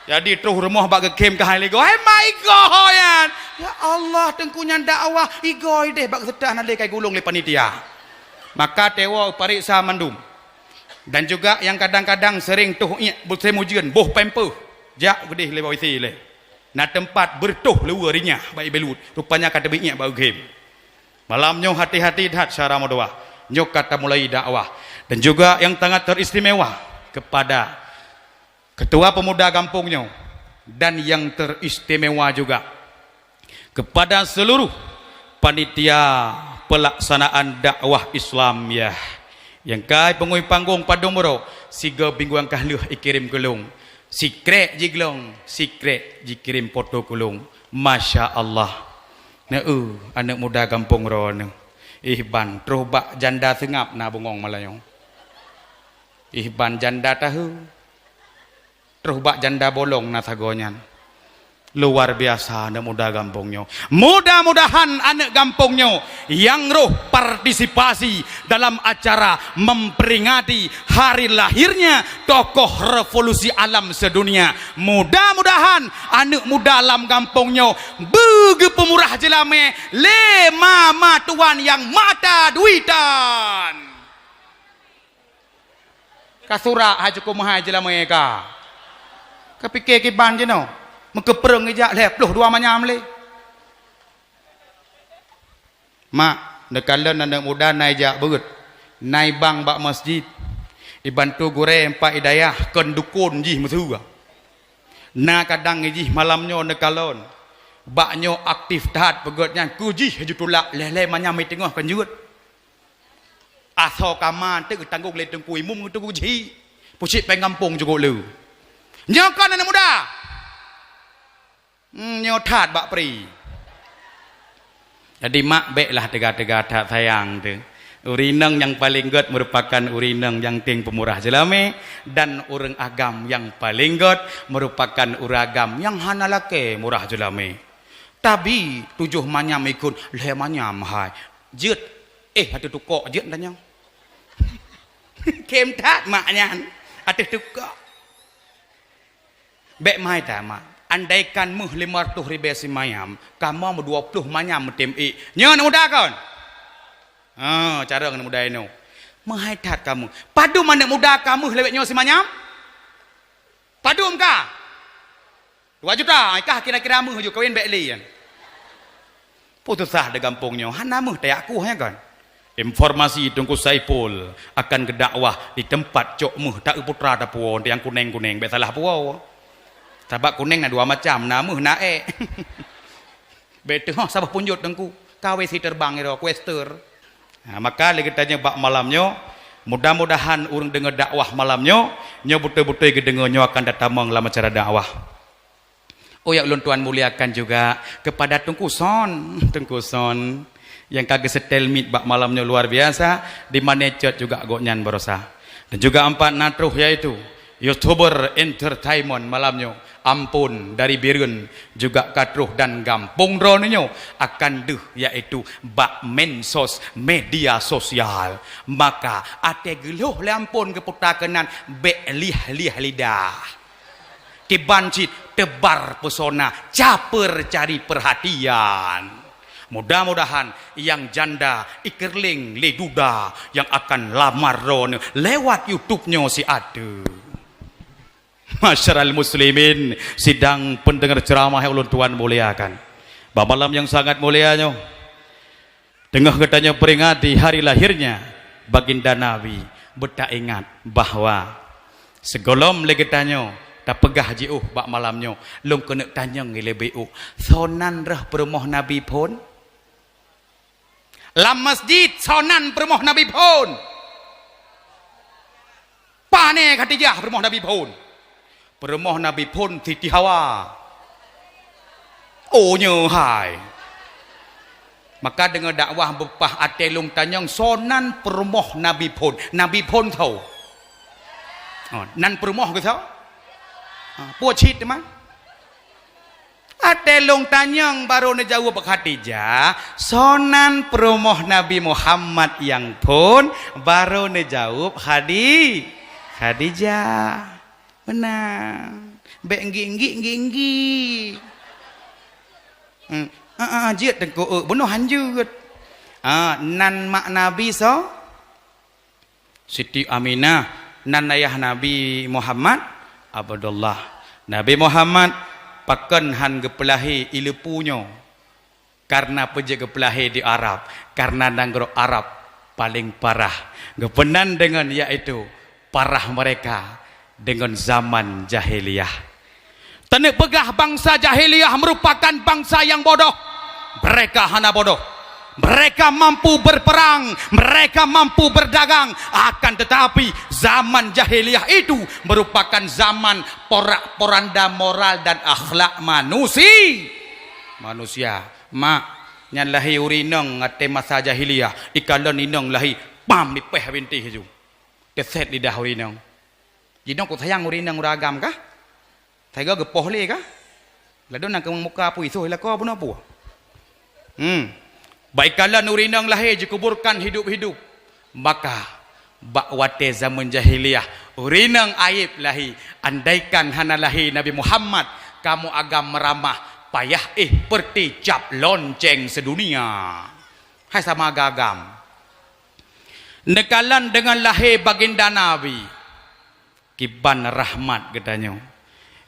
Jadi troh rumoh bak geukhém keuhai lé goe, "Hai mak, igoe nyan!" Ya Allah, teungku nyan dakwah, igoe deh bak geuseutah na lé kai gulong lé panitia. Maka tewoe pareksa mandum. Dan juga nyang kadang-kadang sering toh iek beusem ujeuen, boh pampers, jak keudeh lé bak W C lé. Na teumpat beureutoh luweue rinyah bak ié belut, rupanya ka teubiet iek bak geukhém. Malam nyoe hati-hati that syara meudoá. Nyoe ka tamulai dakwah. Dan juga nyang sangat teristimewa kepada Ketua Pemuda gampông nyoe dan nyang teristimewa juga kepada seluruh panitia pelaksanaan dakwah Islam, ya, nyang kai peungui panggong padum uroe, sigoe minggu nyang ka lheueh ikirém keu lôn. Sikrek jiglong, sikrek jikirém poto keu lôn. Masya Allah. Neu, aneuk muda gampông droeneuh. Ihban, troh bak janda seungab na bungong malam nyoe. Ihban janda tahe. Troh bak janda bolong na sagoe nyan. Luar biasa aneuk muda gampông nyoe. Mudah-mudahan aneuk gampông nyoe nyang roh partisipasi dalam acara memperingati hari lahirnya tokoh revolusi alam sedunia. Mudah-mudahan aneuk muda lam gampông nyoe beugeupeumurah jeulamé lé mama tuan nyang mata duitan. Ka surak hai cukôp meuhai jeulamé ka. Kapike kiban jinoe, meukeupreueng ijak lhée ploh dua manyam lé. Mak, neukalon aneuk muda na ijak beuet, na ibang bak masjid, ibantu gurée empat hidayah kon dukon jih meuseue. Na kadang jih malam nyoe neukalon, bak nyoe aktif that peugét nyan keu jih jitulak lhée-lhée manyam i teungoh kon jeuet. Asoe kama teuk geutanggong lé teungku imum teungku jih. Pucit péng gampông jukôp le. Nyoe kon aneuk muda. Hmm, nyoe that bak pri. Jadi mak béklah teuga-teuga that sayang teuh. Ureueng inong nyang paleng gét meurupakan ureueng inong nyang teng peumurah jeulamé dan ureueng agam nyang paleng gét meurupakan ureueng agam nyang hana lakée murah jeulamé. Tabi tujoh manyam ikot lhée manyam hai. Jeuet, éh, ateueh tukok jeuet tanyong. Khém that mak nyan ateueh tukok. Bék meuhai that mak, andaikan meuh lima reutôh ribée simanyam, kamoe meudua ploh manyam meutem ék. Nyoe aneuk muda kon? Ha, carông aneuk muda inoe. Meuhai that kamoe. Padum aneuk muda ka meuh lawét nyoe simanyam? Padum ka? Dua juta, ai kah kira-kira meuh ju kawin bék lé nyan. Peue susah di gampông nyoe, hana meuh tajak kueh nyan kan? Informasi Teungku Saipul akan geudakwah di teumpat cok meuh ta-eu putra tapuwoe nyang kuneng-kuneng, bék salah puwoe. Sabab kuneng na dua macam, na meuh na ék. Bék teungoh saboh punjot Teungku, kawé si teurbang iro kuester. Ha, maka lé geutanyoe bak malam nyoe, mudah-mudahan ureuëng deungoe dakwah malam nyoe, nyoe beutôi-beutôi geudeungoe nyoe akan tatamong lam acara dakwah. Oh, nyang ulôn tuan muliakan juga kepada Teungku Son, Teungku Son, nyang ka geusetel mic bak malam nyoe luar biasa, di mané cot juga gobnyan barosa. Dan juga ampat na troh yaitu YouTuber Entertainment malam nyoe, Ampon dari Bireuen juga ka troh dan gampông droeneuh nyoe akan deuh yaitu bak mensos media sosial. Maka até geulhoh lé Ampon geuputa keunan bék liah-liah lidah. Kiban cit teubar pesona, caper cari perhatian. Mudah-mudahan nyang janda ikerling lé duda nyang akan lamar droeneuh lewat YouTube nyoe siat teuk. Masyaral muslimin, sidang pendengar ceramah yang ulôn tuan muliakan. Bak malam yang sangat mulia nyoe, teungoh geutanyoe peringati hari lahirnya Baginda Nabi, Beutaingat bahwa sigohlom lé geutanyoe tapeugah jiôh bak malam nyoe, lôn keuneuk tanyong ilée beu, soe nan rhah peurumoh Nabi phon? Lam masjid, soe nan peurumoh Nabi phon? Pane Khadijah peurumoh Nabi phon? Peurumoh Nabi phon Siti Hawa. Oh, nyoe hai. Maka deungoe dakwah beupah até lôn tanyong, soe nan peurumoh Nabi phon? Nabi phon soe? Oh, nan peurumoh geuh soe? Ha, peue cit teuma? Até lôn tanyong barô neujaweueb Khadijah, soe nan peurumoh Nabi Muhammad nyang phon? Barô neujaweueb Khadi-, Khadijah. Meunan. Bék enggi-enggi, enggi-enggi. Hmm. Ah, ah, jeuet teungku, eh, bunoe han jeuet. Ah, nan mak Nabi soe? Siti Aminah. Nan ayah Nabi Muhammad? Abdullah. Nabi Muhammad pakon han geupeulahé i leupue nyoe? Karena peue jeuet geupeulahé di Arab? Karena nanggroe Arab paleng parah. Geupeunan deungon, yaitu parah mereka deungon zaman jahiliyah. Taneuk peugah bansa jahiliyah merupakan bansa yang bodoh. Mereka hana bodoh. Mereka mampu berperang, mereka mampu berdagang. Akan tetapi, zaman jahiliyah itu merupakan zaman porak-poranda moral dan akhlak manusi-, manusia. Mak, nyan lahé ureueng inong watée masa jahiliyah, ikalon inong lahé, pam, lipéh bintéh ju. Teusét lidah ureueng inong. Jinoe ku sayang ureueng inong ureueng agam kah? Sagoe geupoh lé kah? Ladôm nyang keu muka apui soh lakoe bunoe peue? Hmm. Bak ikalon ureueng inong lahé jikuburkan hidup-hidup. Maka bak watée zaman jahiliyah, ureueng inong aib lahé, andaikan hana lahé Nabi Muhammad, kamoe agam meuramah, payah éh peureuté cap lonceng sidunia. Hai sama agam-agam. Neukalon deungon lahé baginda Nabi. Kiban rahmat geutanyoe.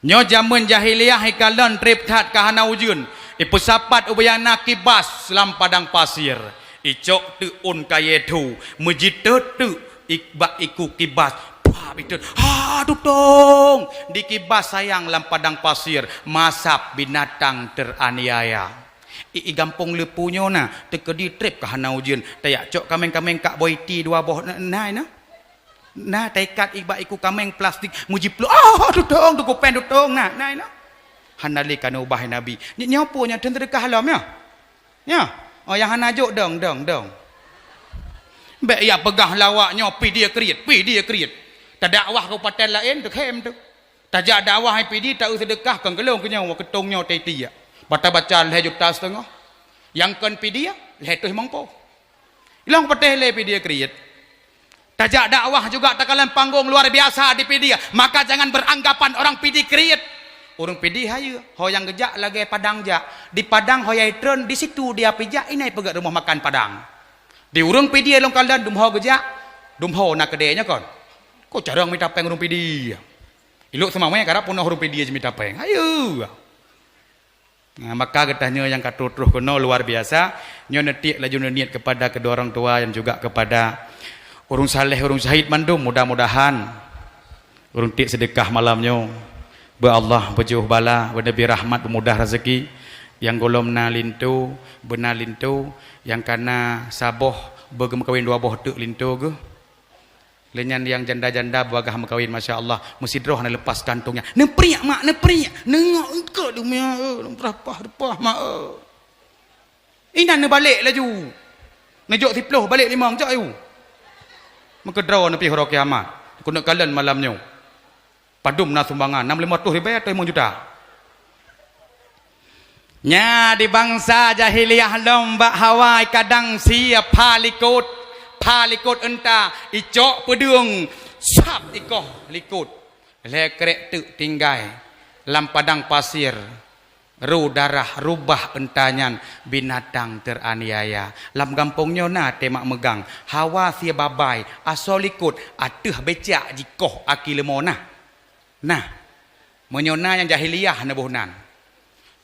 Nyoe jameun jahiliyah ikalon treb that ka hana ujeuen, ipeusapat ubé nyang na kibas lam padang pasir, icok teuk ôn kayée tho, meujiteuk teuk ik-, bak iku kibas, pah, biteuk, ha, tutong! Dikibas sayang lam padang pasir, masa binatang teraniaya. I, i gampông leupue nyoe na, teukeudi treb ka hana ujeuen, tajak cok kaméng-kaméng kak boh iti dua boh, na, na, na. Na taikat i bak iku kaméng plastik, meujiplôk, "Ah, tutong, tukupén tutong, na, na, na." Hana lé keuneuk ubah Nabi. Nyoe, nyoe peue nyoe, teun seudeukah lom nyoe? Nyoe. Oh, nyang hana jok dong, dong, dong. Bék ya peugah lawak nyoe pidie kriet, pidie kriet. Tadakwah keu paten laén, teukhém tu. Tajak dakwah hai pidie, taeu seudeukah, kon keulong keu nyoe, keutong nyoe taitie. Bata baca lhée juta siteungoh. Nyang kon pidie, lhée toh mongpo. Ilong patéh lé pidie kriet. Tajak dakwah juga takalon panggong luar biasa di Pidie, maka jangan beranggapan orang Pidie kriet. Ureuëng Pidie hayeue, ho nyang geujak lagée Padang jak. Di Padang ho yai treun, di situ dia pijak, inai peugét rumoh makan Padang. Di ureuëng Pidie lôn kalon dumho geujak, dumho na keudée nyoe kon. Ko carông mita péng ureuëng Pidie. Ilok seumawé karab peunoh ureuëng Pidie jimita péng. Hayeue. Nah, maka geutanyoe nyang ka troh-troh keunoe luar biasa. Nyoe neutiek laju neuniet kepada kedua orang tua dan juga kepada ureuëng saleh, ureuëng syahid mandum. Mudah-mudahan ureuëng tiek seudeukah malam nyoe, beu Allah beujeuôh bala, beu Nabi rahmat, beumudah rezeki. Nyang gohlom na linto, beuna linto, nyang ka na saboh, beu geumeukawen dua boh teuk linto geuh. Lé nyan nyang janda-janda beubagaih meukawen, masya Allah, meusidroe hana leupah kantong nyan. Neupriek, mak, neupriek. Neungok engkau dunia, eh, reupah-reupah, mak, eh. Inan neubalek laju. Neujok siploh, balek limong, cok ayu. Meukeudroe neupiôh uroe kiamat. Keuneuk kalon malam nyoe. Padum na sumbangan, nam lima ratus ribèe atau limong juta? Nya di bansa jahiliyah lom bak hawa kadang sie pha likot, pha likot unta, icok peudeueng, sab ikoh likot. Lhée krek teuk tinggai lam padang pasir, ru darah rubah unta nyan binatang teraniaya. Lam gampông nyoe na teuma meugang, hawa sie babai, asoe likot, ateueh becak jikoh aki leumo na. Nah, meunyoe na nyang jahiliyah neuboh nan.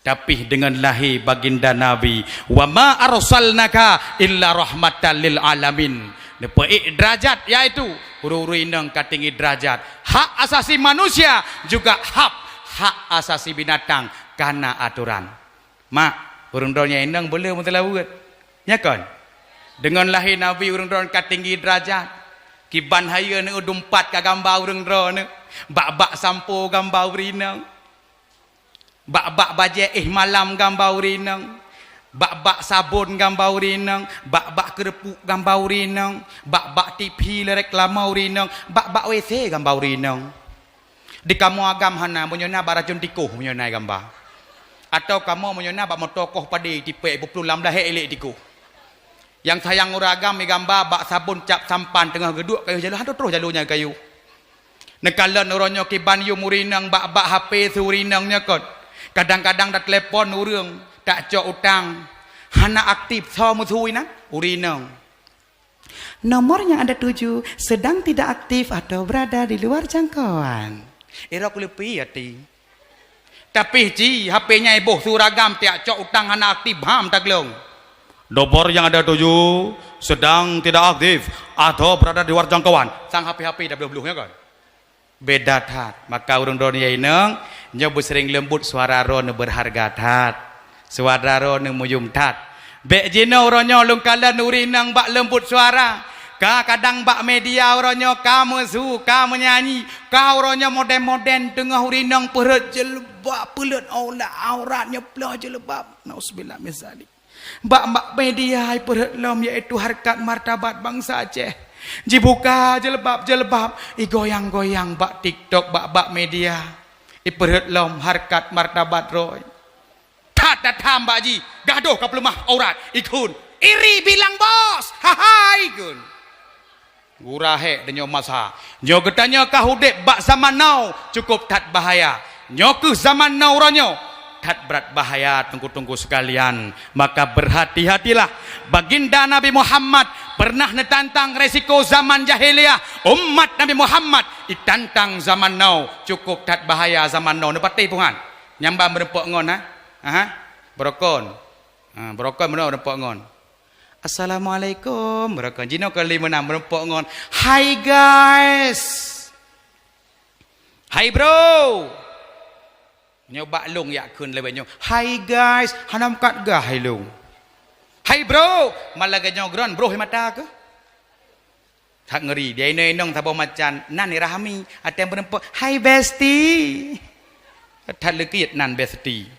Tapi deungon lahé baginda Nabi, "Wa ma arsalnaka illa rahmatan lil alamin." Neupeuék deurajat, yaitu ureuëng-ureuëng inong ka tinggi deurajat. Hak asasi manusia juga hak, hak asasi binatang kana atoran. Mak, ureuëng droeneuh inong beu le meuteulaweuet. Nya kon? Deungon lahé Nabi ureuëng droeneuh ka tinggi deurajat. Kiban hayeue neueu dumpat ka gamba ureuëng droeneuh. Bak-bak sampo gamba ureuëng inong. Bak-bak bajée éh malam gamba ureuëng inong. Bak-bak sabon gamba ureuëng inong. Bak-bak keureupuk gamba ureuëng inong. Bak-bak T V le reklame ureuëng inong. Bak-bak W C gamba ureuëng inong. Di kamoe agam hana, meunyoe na bak racun tikoh meunyoe na gamba. Atawa kamoe meunyoe na bak moto koh padé tipék, beuplôh lam lahé élék tikoh. Nyang sayang ureuëng agam i gamba bak sabon cap sampan teungoh geuduek kayôh jaloe, aduh troh jaloe nyan kayôh. Neukalon uroe nyoe kiban yum ureuëng inong bak-bak H P su ureuëng inong nyoe kon. Kadang-kadang tatelepon ureuëng, tacok utang. Hana aktif, soe musu inan? Ureuëng inong. Nomor yang Anda tuju sedang tidak aktif atau berada di luar jangkauan. Irok leupie até. Tapi ci H P nyan iboh su ureuëng agam tiak cok utang hana aktif ham taglong. Nomor yang Anda tuju sedang tidak aktif atau berada di luar jangkauan. Sang H P-H P dah bloh-bloh nyan kon. Beda that. Maka ureuëng droeneuh inong, nyoe beuseuring leumbut suara droeneuh beurharga that. Suara droeneuh meuyum that. Bék jinoe uroe nyoe lôn kalon ureuëng inong bak leumbut suara. Ka kadang bak media uroe nyoe ka meusu, ka meunyanyi, ka uroe nyoe moden-moden teungoh ureuëng inong peurhot jilbab, peulhot aurat, aurat nyoe ploh jilbab. Nauzubillah min zalik. Bak, bak media ipeurhot lom, yaitu harkat martabat bansa Aceh. Jibuka jilbab-jilbab, igoyang-goyang bak TikTok, bak, bak media. Ipeurhot lom harkat martabat droe. That that ham bak jih, gadoh ka peuleumah aurat, ikheun. Iri bilang bos, hahai ikheun. Gura hék deunyoe masa. Nyoe geutanyoe ka udeb bak zaman now, cukup that bahaya. Nyoe kheueh zaman now uroe nyoe, that brat bahaya teungku-teungku sekalian. Maka berhati-hatilah. Baginda Nabi Muhammad pernah neutantang resiko zaman jahiliyah. Umat Nabi Muhammad itantang zaman now, cukup that bahaya zaman now. Neupatéh peue han? Nyang ban meureumpok ngon, ha? Aha. Beurokon. Ha, beurokon meunoe meureumpok ngon. Assalamualaikum. Beurokon. Jinoe kali meunan meureumpok ngon, "Hi guys." "Hi bro." Nyoe bak lôn yak kheun lewat nyoe, "Hi guys." Hana meukat gah hai lôn. "Hi bro." Malah lagée nyoe gron broh mata keuh. That ngeri. Di inong-inong saboh macam. Nan irahmi. Até meureumpok, "Hi bestie." That leukit nan bestie.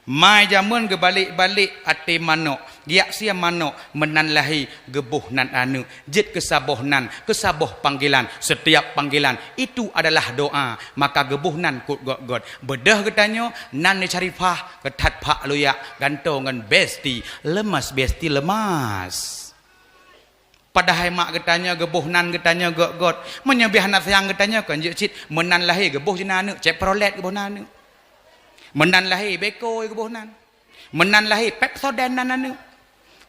Mai jameun geubalek-balek até manok, giak sie manok, meunan lahé geuboh nan aneuëk, jeuet keu saboh nan, keu saboh panggilan, setiap panggilan itu adalah doa, maka geuboh nan kut got-got. Beudôh geutanyoe nan di Syarifah, geuthat phak luyak, gantoe ngon bestie, lemas bestie lemas. Padahai mak geutanyoe geuboh nan geutanyoe got-got. Meunyoe bih hana sayang geutanyoe kon jeuet cit, meunan lahé geuboh jih nan aneuëk, Chevrolet geuboh nan aneuëk. Meunan lahé Beko geuboh nan. Meunan lahé Pepsodent nan aneuëk.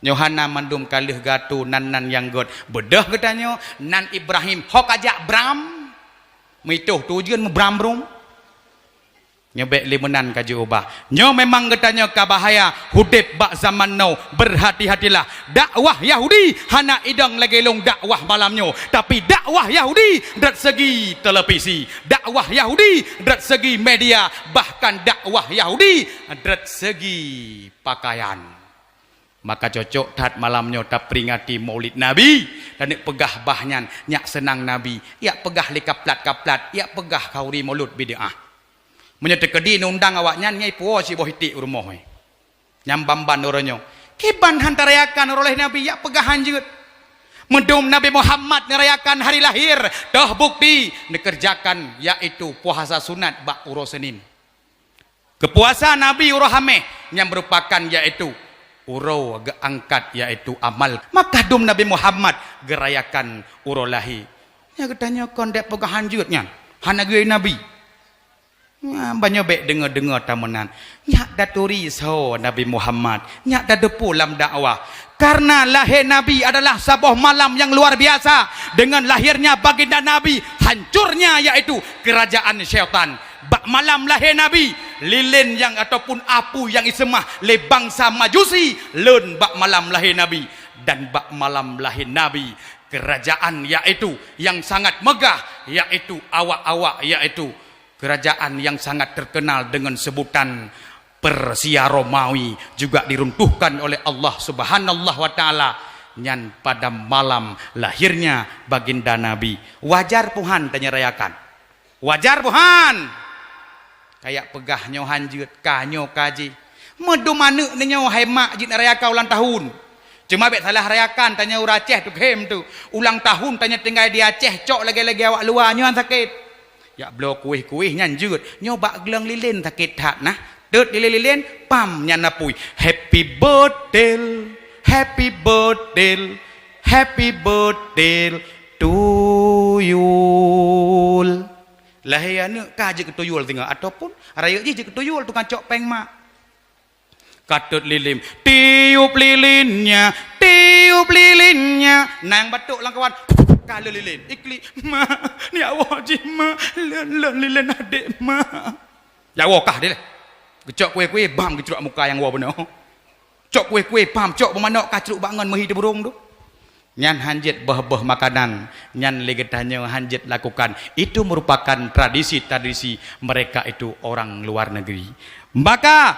Nyoe hana mandum ka lheueh geuatô nan-nan nyang got. Beudôh geutanyoe nan Ibrahim ho ka jak bram. Meuitoh tujeuen meubram-brum. Nyoe bék lé meunan ka jiubah. Nyoe memang geutanyoe ka bahaya, udeb bak zaman now. Berhati-hatilah. Dakwah Yahudi hana idong lagée lôn dakwah malam nyoe. Tapi dakwah Yahudi dat segi televisi. Dakwah Yahudi dat segi media. Bahkan dakwah Yahudi dat segi pakaian. Maka cocok that malam nyoe taperingati Maulid Nabi, taneuk peugah bah nyan, nyak seunang Nabi, yak peugah lé kaplat-kaplat, yak peugah khauri Maulud bid'ah. Meunyoe teukeudi neundang awaknyan, nyang ipuwoe siboh iték u rumoh, eh. Nyang ban-ban uroe nyoe. Kiban han tarayakan uroe lahé Nabi, yak peugah han jeuet. Meudum Nabi Muhammad neurayakan hari lahir, toh bukti neukeureujakan, yaitu puasa sunat bak uroe Senin. Keupuasa Nabi uroe Haméh nyang meurupakan yaitu uroe geuangkat yaitu amal. Maka dum Nabi Muhammad geurayakan uroe lahé. Nyang geutanyoe kon dek peugah han jeuet nyan, hana geuyue Nabi. Nyan banyoe bék deungoe-deungoe tameunan. Nyak taturi soe Nabi Muhammad, nyak tateupeue lam dakwah. Karena lahé Nabi adalah saboh malam nyang luar biasa. Dengan lahirnya baginda Nabi, hancurnya yaitu kerajaan syaitan. Bak malam lahé Nabi, lilin nyang ataupun apui nyang iseumah lé bansa Majusi leuen bak malam lahé Nabi. Dan bak malam lahé Nabi, Kerajaan yaitu yang sangat megah, yaitu awak-awak, yaitu kerajaan yang sangat terkenal dengan sebutan Persia Romawi juga diruntuhkan oleh Allah Subhanahu wa Ta'ala. Nyan pada malam lahirnya Baginda Nabi. Wajar puhan tanya rayakan. Wajar buhan. Kayak peugah nyoe han jeuet, ka nyoe ka jih. Meudum aneuk neunyoe hai mak jeuet rayakan ulang tahun. Cuma bék salah rayakan, tanyoe ureueng Aceh tukhem tu. Ulang tahun tanyoe tinggai di Aceh, cok lagée-lagée awak luwa nyoe han sakét. Yak bloe kueh-kueh nyan jeuet, nyoe bak gleueng lilin sakét that nah. Teut lilin-lilin, pam nyan apui. Happy birthday, happy birthday, happy birthday to you. Lahé aneuk ka jeuet keu tuyul singoh, ataupun rayeuk jih jeuet keu tuyul tukang cok péng mak. Ka teut lilin, tiup lilinnya, tiup lilinnya. Nang batuk lam kawan, ka lé lilin. Iklik, "Mak, ni awak jih, Mak. Lôn, lôn lilin adék, Mak." Jak woe kah dilée. Geucok kueh-kueh, bam geucrok muka nyang woe bunoe. Cok kueh-kueh, pam, cok beumanok, kacruk bak ngon meuhi teuburong tu. Nyan han jeuet boh-boh makanan, nyan lé geutanyoe han jeuet lakukan. Itu merupakan tradisi-tradisi mereka itu orang luar negeri. Maka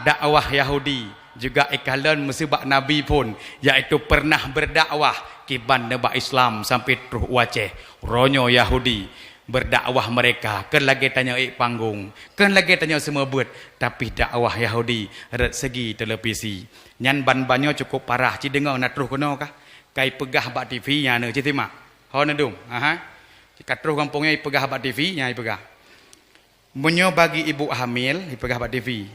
dakwah Yahudi juga ikalon meuseubak Nabi phon, yaitu pernah berdakwah kiban neubak Islam sampai troh u Aceh. Uroe nyoe Yahudi berdakwah mereka, kön lagée tanyoe ék panggong, kön lagée tanyoe seumeubeuet, tapi dakwah Yahudi rot segi televisi. Nyan ban-ban nyoe cukup parah, ci deungoe na troh keunoe kah? Kai peugah bak TV nyan neuh, ci simak. Ho neudum, aha. Ka troh gampông nyoe ipeugah bak TV nyan ipeugah. Meunyoe bagi ibu hamil, ipeugah bak TV.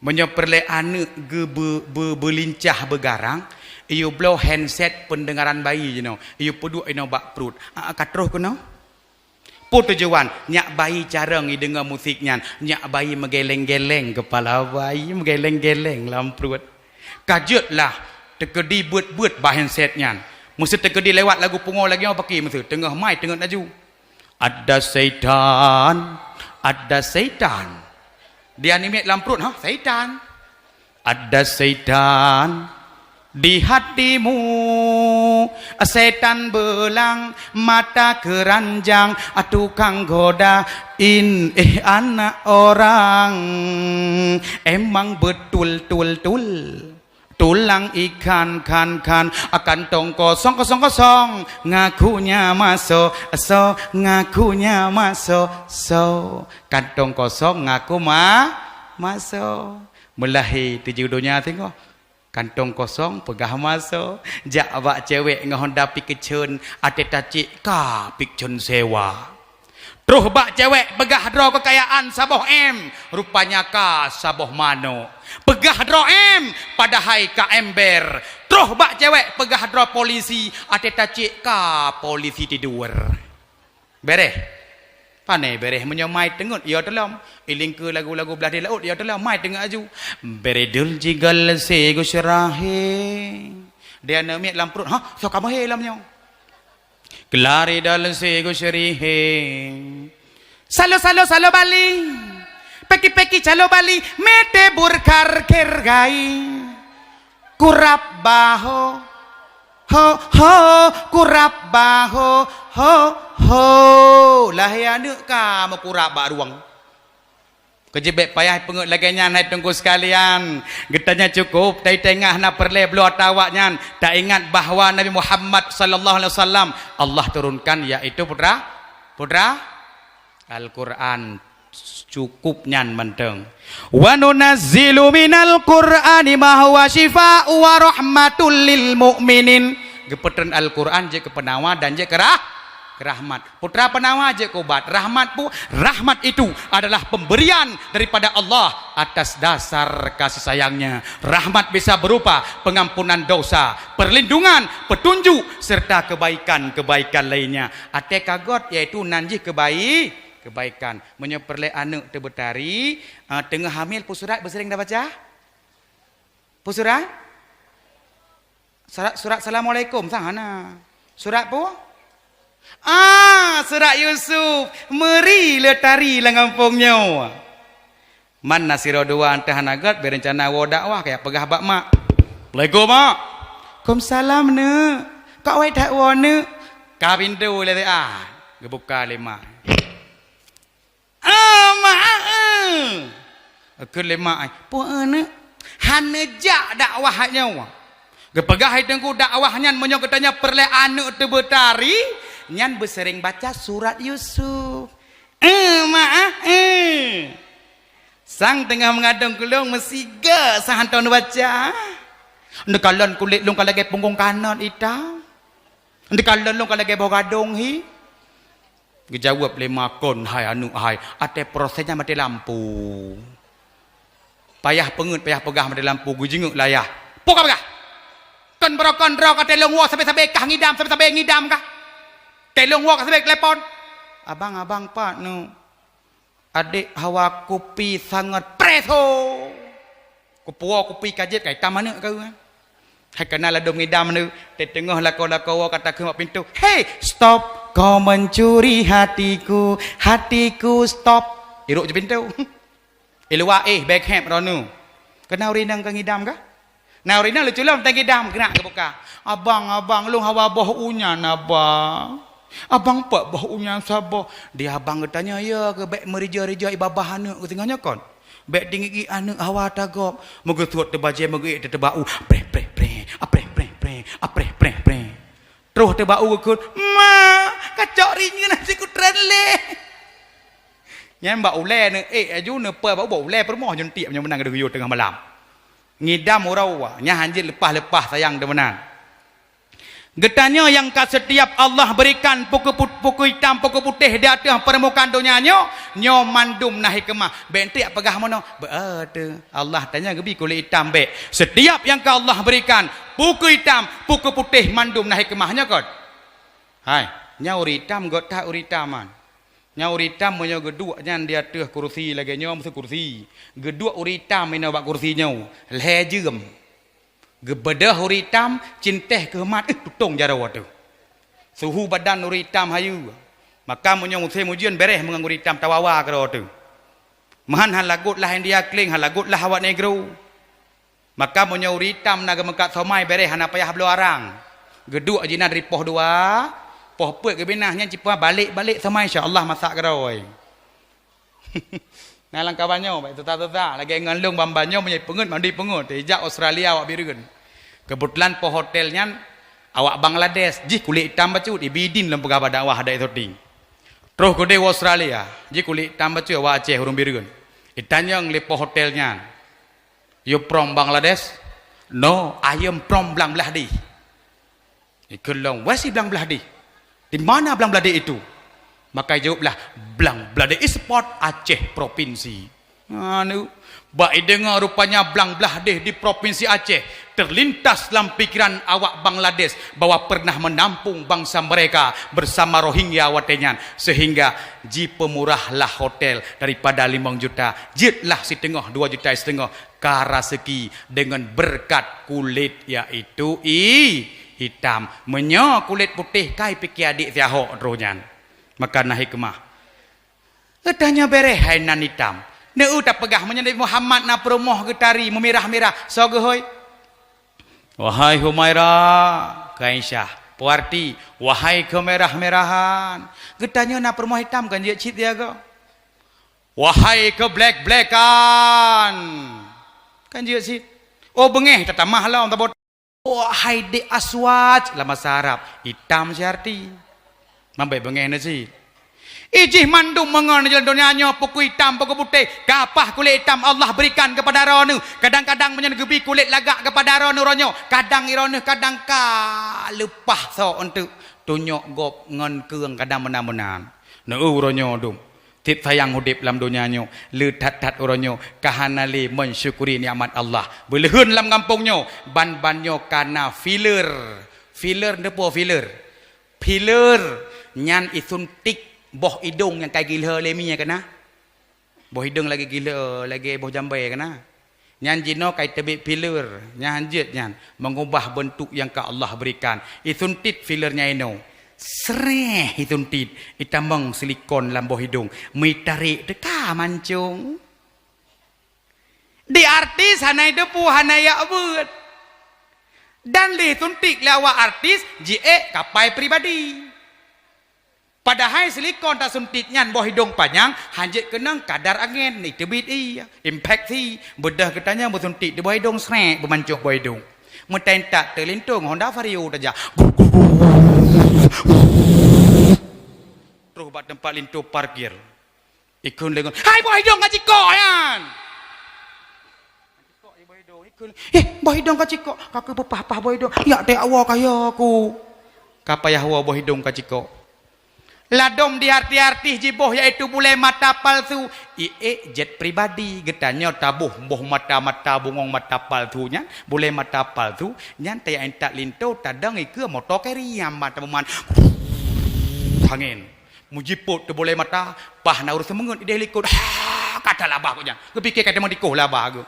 Meunyoe peureulée aneuk geubeu-, beu-, beulincah beugarang, iyue bloe handset pendengaran bayi jinoe, iyue peuduek inoe bak pruet. Ah, ka troh keunoe? Peue tujuan? Nyak bayi carông ideungoe musik nyan, nyak bayi meugeleng-geleng keupala bayi, meugeleng-geleng lam pruet. Ka jeuet lah teukeudi beuet-beuet bak handset nyan. Meuseu teukeudi lewat lagu pungo lagée nyoe paki meuseu, teungoh mai teungeut laju. Ada setan, ada setan. Di animet lam pruet, ha, setan. Ada setan di hatimu, setan belang, mata keranjang, tukang goda, in, eh, anak orang. Emang betul, tul, tul. Tulang ikan, kan, kan, kantong kosong, kosong, kosong, ngakunya maso, so, ngakunya maso, so. Kantong kosong ngaku ma-, maso. Meulahé tujoh donya singoh. Kantong kosong peugah maso. Jak bak cewek ngon honda pikeun, até tacik ka pikeun sewa. Troh bak cewek peugah droe keukayaan saboh M, rupanya ka saboh manok. Peugah droe M, padahai ka ember. Troh bak cewek peugah droe polisi, até tacik ka polisi tidur. Bereh. Pane bereh meunyoe mai teungeut, ya teulom. Ilingke lagu-lagu blah di laôt, ya teulom, mai teungeut aju. Beredul jigal se gusrahe. Dia na miet lam pruet, ha, so kamoe he lam nyoe. Kelari dal se gusrihe. Salo, salo, salo Bali. Peki, peki, calo Bali. Mete burkar kergai. Kurab baho. Ho, ho, kurab baho. Ho, ho. Lahé aneuk ka meukurab bak rueng. Keujeuet bék payah peungeut lagée nyan, hai teungku sekalian. Geutanyoe cukup, tai tengah na peureulée bloe ata awaknyan. Taingat bahwa Nabi Muhammad sallallahu alaihi wasallam Allah turunkan, yaitu putra, putra Al-Quran. Cukup nyan mantong. Wa nunazzilu minal Qur'ani ma huwa syifaa'u wa rahmatul lil mu'minin. Geupeutreun Al-Quran jeuet keu peunawa dan jeuet keu rah-, keu rahmat. Putra peunawa jeuet keu ubat. Rahmat pu-, rahmat itu adalah pemberian daripada Allah atas dasar kasih sayangnya. Rahmat bisa berupa pengampunan dosa, perlindungan, petunjuk, serta kebaikan-kebaikan lainnya. Até kagot, yaitu nan jih kebai-, kebaikan. Meunyoe peureulée aneuk teubeutari, ah, teungoh hamil, peue surat beuseuring tabaca? Peue surat? Surat, surat Assalamualaikum, sang hana. Surat peue? Ah, surat Yusuf. Meuri leutari lam gampông nyoe. Man na sidroe dua entah hana gét, beu reuncana woe dakwah, kaya peugah bak mak. "Assalamualaikum, Mak." "Waalaikumsalam, Neuk." Kawai that woe neuk. Ka pintoe lé, ah, geubuka lé mak. "Ah, mak, ah, ah." Kheun lé mak, "Peue aneuk?" "Hana jak dakwah nyoe." Geupeugah hai teungku dakwah nyan, meunyoe geutanyoe peureulée aneuk teubeutari, nyan beusereng baca surat Yusuf. "Eh, mak, ah, eh." Sang teungoh meugadong keu lôn meusiga sang hantom neubaca. Neukalon kulét lôn ka lagée punggong kanot itam. Neukalon lôn ka lagée boh gadong hi. Geujaweueb lé mak, "Kon hai aneuk hai, até proses nyan maté lampu. Payah peungeut, payah peugah maté lampu, geujeungeuk layah." "Peue kapeugah? Kon barokon droe ka teuh lôn woe sabe-sabe kah ngidam, sabe-sabe ngidam kah? Teuh lôn woe ka sabe telepon." "Abang, abang, pat nu? Adek hawa kupi sangat preso." Kupuwoe kupi ka jeuet, ka itam aneuk keu. Hai kana ladom ngidam aneuk, teungoh lakoe-lakoe woe ka takheun bak pintoe, "Hei, stop! Kau mencuri hatiku, hatiku, stop!" Irok ju pintoe. Iluwa, eh, bék héb droeneuh. Kana ureueng inong ka ngidam kah? Na ureueng inong leucue lom teungidam, geunak geubuka. "Abang, abang, lôn hawa boh u nyan, abang. Abang, pat boh u nyan saboh?" Di abang geutanyoe, "Ya, keu bék meurija-rija i babah aneuk geuteungoh nyoe kon. Bék tinggi-tinggi aneuk hawa tagob." Meugeusuet teubajée, meugeuék teuteuba u. Preh, preh, preh. Apreh, preh, preh. Apreh, preh, preh. Troh teuba u geukheun, "Ma, kacok rinyeun sikutren lé." Nyan bak ulée neuék aju, neupeue bak u, bak ulée peurumoh jeuet tiek nyoe meunan geudeuyue teungoh malam. Ngidam uroe, nyan hanjeuet leupah-leupah sayang teuh meunan. Geutanyoe nyang ka seutiap Allah beurikan pukue put-, pukue itam, pukue putéh di ateueh peurmukaan donya nyoe, nyoe mandum na hikmah. Bék enteuk peugah meunoe, beuateueh Allah tanyoe geubi kulét itam bék. Seutiap nyang ka Allah beurikan, pukue itam, pukue putéh mandum na hikmah nyoe kon. Hai, nyan ureueng itam göt that ureueng itam nyan. Nyan ureueng itam meunyoe geuduek nyan di ateueh kursi lagée nyoe, meusu kursi. Geuduek ureueng itam inoe bak kursi nyoe, lhée jeuem. Geubeudôh ureueng itam, cintéh keuheumat, eh, tutong jaroe teuh. Suhu badan ureueng itam hayeue. Maka meunyoe musém ujeuen béréh meungon ureueng itam tawawa keudroe teuh. Meuhan hana lagot lah India kléng, hana lagot lah awak Negro. Maka meunyoe ureueng itam na geumeukat somai béréh hana payah bloe arang. Geuduek jinan ripoh dua, poh peuet geubinah nyan cit peue balek-balek somai insya Allah masak keudroe. Na lam kawan nyoe, baik tuta-tuta, lagée ngon lôn bamba nyoe meunyoe peungeut mandi peungeut, ijak Australia awak Bireuen. Keubeutulan poh hotel nyan awak Bangladesh, jih kulét itam bacut, ibi idin lôn peugah bak dakwah adak syuting. Troh keudeh u Australia, jih kulét itam bacut awak Aceh ureueng Bireuen. Itanyong lé poh hotel nyan, "You from Bangladesh?" "No, I am from Bangladesh." Ikheun lom, "Where is Bangladesh? Di mana Bangladesh itu?" Maka jawablah, "Bangladesh is part Aceh provinsi." Anu, bak ideungoe rupanya Bangladesh di provinsi Aceh, terlintas lam pikiran awak Bangladesh bahwa pernah menampung bangsa mereka bersama Rohingya watée nyan, sehingga jipeumurahlah hotel daripada limong juta, jeuetlah siteungoh, dua juta siteungoh, ka raseuki deungon beureukat kulét, yaitu i-, itam. Meunyoe kulét putéh kai piké adik siahok droe nyan, maka na hikmah. Geutanyoe béréh hai nan itam. Neu tapeugah meunyoe Nabi Muhammad na peurumoh geutari meumirah-mirah, soe geuhôi? "Wahai Humaira," keu Aisyah. Peuarti, "Wahai keumirah-mirahan." Geutanyoe na peurumoh itam kan jeuet cit siagoe. "Wahai keublék-blékan." Kan jeuet cit. Oh, beungéh tatamah lom tabot. "Wahai dék aswad," lam basa Arab, itam siarti. Mambék beungéh na cit. Ijih mandum meungon jalan donya nyoe pukui itam, pukui putéh, kapah kulét itam Allah berikan kepada droeneuh. Kadang-kadang meunyoe geubi kulét lagak kepada droeneuh uroe nyoe, kadang droeneuh kadang ka leupah sok eunteuk tunyok gob ngon keueng kadang meunan-meunan. Neu uroe nyoe dum. Tiep sayang udeb lam donya nyoe, le that-that uroe nyoe ka hana lé mensyukuri nikmat Allah. Beuleuheun lam gampông nyoe, ban-ban nyoe ka na filler. Filler neupo filler? Filler nyan isuntik boh idong nyang ka gilhö lé mie kana. Boh idong lagée gilhö, lagée boh jambai kana. Nyan jinoe ka iteubiet filler, nyan jeuet nyan, meungubah beuntuk nyang ka Allah berikan. Isuntit filler nyan inoe. Sreh isuntit, itamong silikon lam boh idong, meuitarek teuka mancong. Di artis hana iteupeue, hana yak beuet. Dan lé suntik lé awak artis, jiék kapai pribadi. Padahai silikon tasuntik nyan boh idong panyang, hanjeuet keunong kadar angén, iteubiet ie, infeksi. Beudôh geutanyoe beusuntik di boh idong, srek, beumancok boh idong. Meutai intat teuh linto ngon Honda Vario tajak. Troh bak teumpat linto parkir. Ikheun lé ngon, "Hai boh idong ka cikok nyan!" "Eh, boh idong ka cikok, ka keupeupah-pah boh idong, jak teuh awoe kaya ku." Ka payah woe boh idong ka cikok. Ladom di artis-artis jiboh, yaitu bulée mata palsu, iék jet pribadi. Geutanyoe taboh boh mata-mata bungong mata palsu nyan, bulée mata palsu nyan tajak intat linto, tadong ikeue moto keriam mata buman. Angén. Mujipot teuh bulée mata, pah na ureuëng seumeungeut ideh likot. Ha, ka that labah geuh nyan. Geupike ka teuma dikoh labah geuh.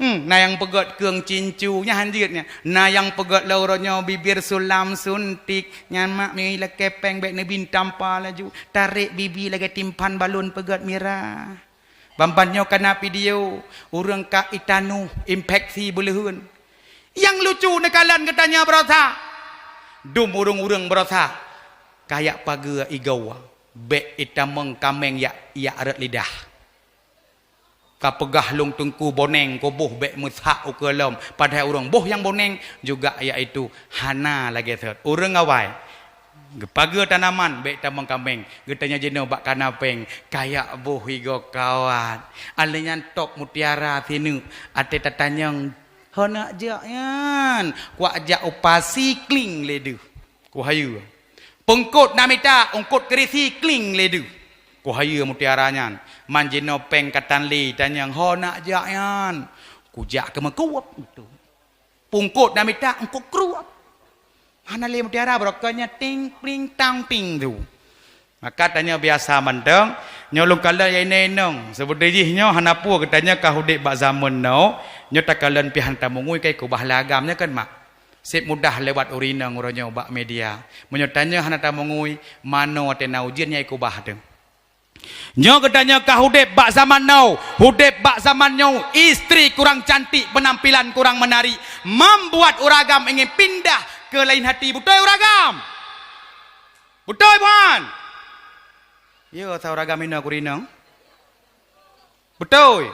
Hmm, na nyang peugét keueng cincu, nyan hanjeuet nyan. Na nyang peugét lé uroe nyoe bibir sulam suntik, nyan mak mi lakée péng bék neubi tampa laju. Tarek bibi lagée timphan balon peugét mirah. Ban-ban nyoe kana video, ureuëng ka itanoh infeksi beuleuheun. Nyang lucu neukalon geutanyoe baroesa. Dum ureuëng-ureuëng baroesa, kajak pageue igoe, bék itamong kaméng jak, jak rot lidah. Ka peugah lôn teungku boneng kuboh bék meusak ukeue lom, padahai ureuëng boh nyang boneng juga yaitu hana lagée sot. Ureuëng awai, geupageue tanaman bék tamong kaméng, geutanyoe jinoe bak kana péng, kajak boh igoe kawat. Alèh nyan top mutiara sineuk, até tatanyong, "Ho neujak nyan?" "Kuwak jak u pasi kling lé deuh." Kuhayeue. Peungkot na mita, eungkot keurisi kling lé deuh. Kuhayeue mutiara nyan. Man jinoe péng ka tan lé, tanyong, "Ho neujak nyan?" "Kujak keu meukueb." Peungkot na mita, eungkot krueb. Hana lé mutiara, barokon nyan ting pling tang ping tu. Maka tanyoe biasa mantong, nyoe lôn kalon ya inong-inong. Seubeutoe jih nyoe hana peue geutanyoe ka udeb bak zameun now, nyoe takalon pih hana tamungui kai kubah lé agam nyoe kan mak. Seb mudah lewat ureuëng inong uroe nyoe bak media. Meunyoe tanyoe hana tamungui, manoe watée na ujeuen nyai kubah teuh. Nyoe geutanyoe ka udeb bak zaman now, udeb bak zaman nyoe, istri kurang cantik, penampilan kurang menarik, membuat ureuëng agam ingin pindah ke lain hati. Beutôi ureuëng agam? Beutôi bukan? Yo, sa ureuëng agam inoe kurinong. Beutôi.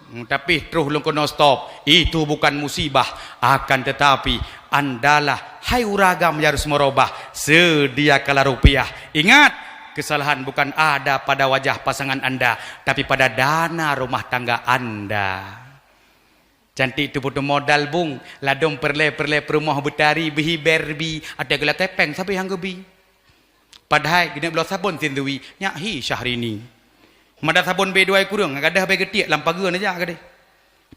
Hmm, tapi troh lôn keunoe stop. Itu bukan musibah, akan tetapi andalah, hai ureuëng agam nyang harus meurubah, sediakanlah rupiah. Ingat, kesalahan bukan ada pada wajah pasangan anda, tapi pada dana rumah tangga anda. Cantik teuh peuteumodal bung, ladom peureulée-peureulée peurumoh beutari, beuhi Barbie, até geulakée péng sabe nyang geubi. Padahai geuneuk bloe sabon sindui, nyak hi Syahrini. Mada sabon bé dua kureueng, gadôh bé geutiek lam pageue neujak gadeh.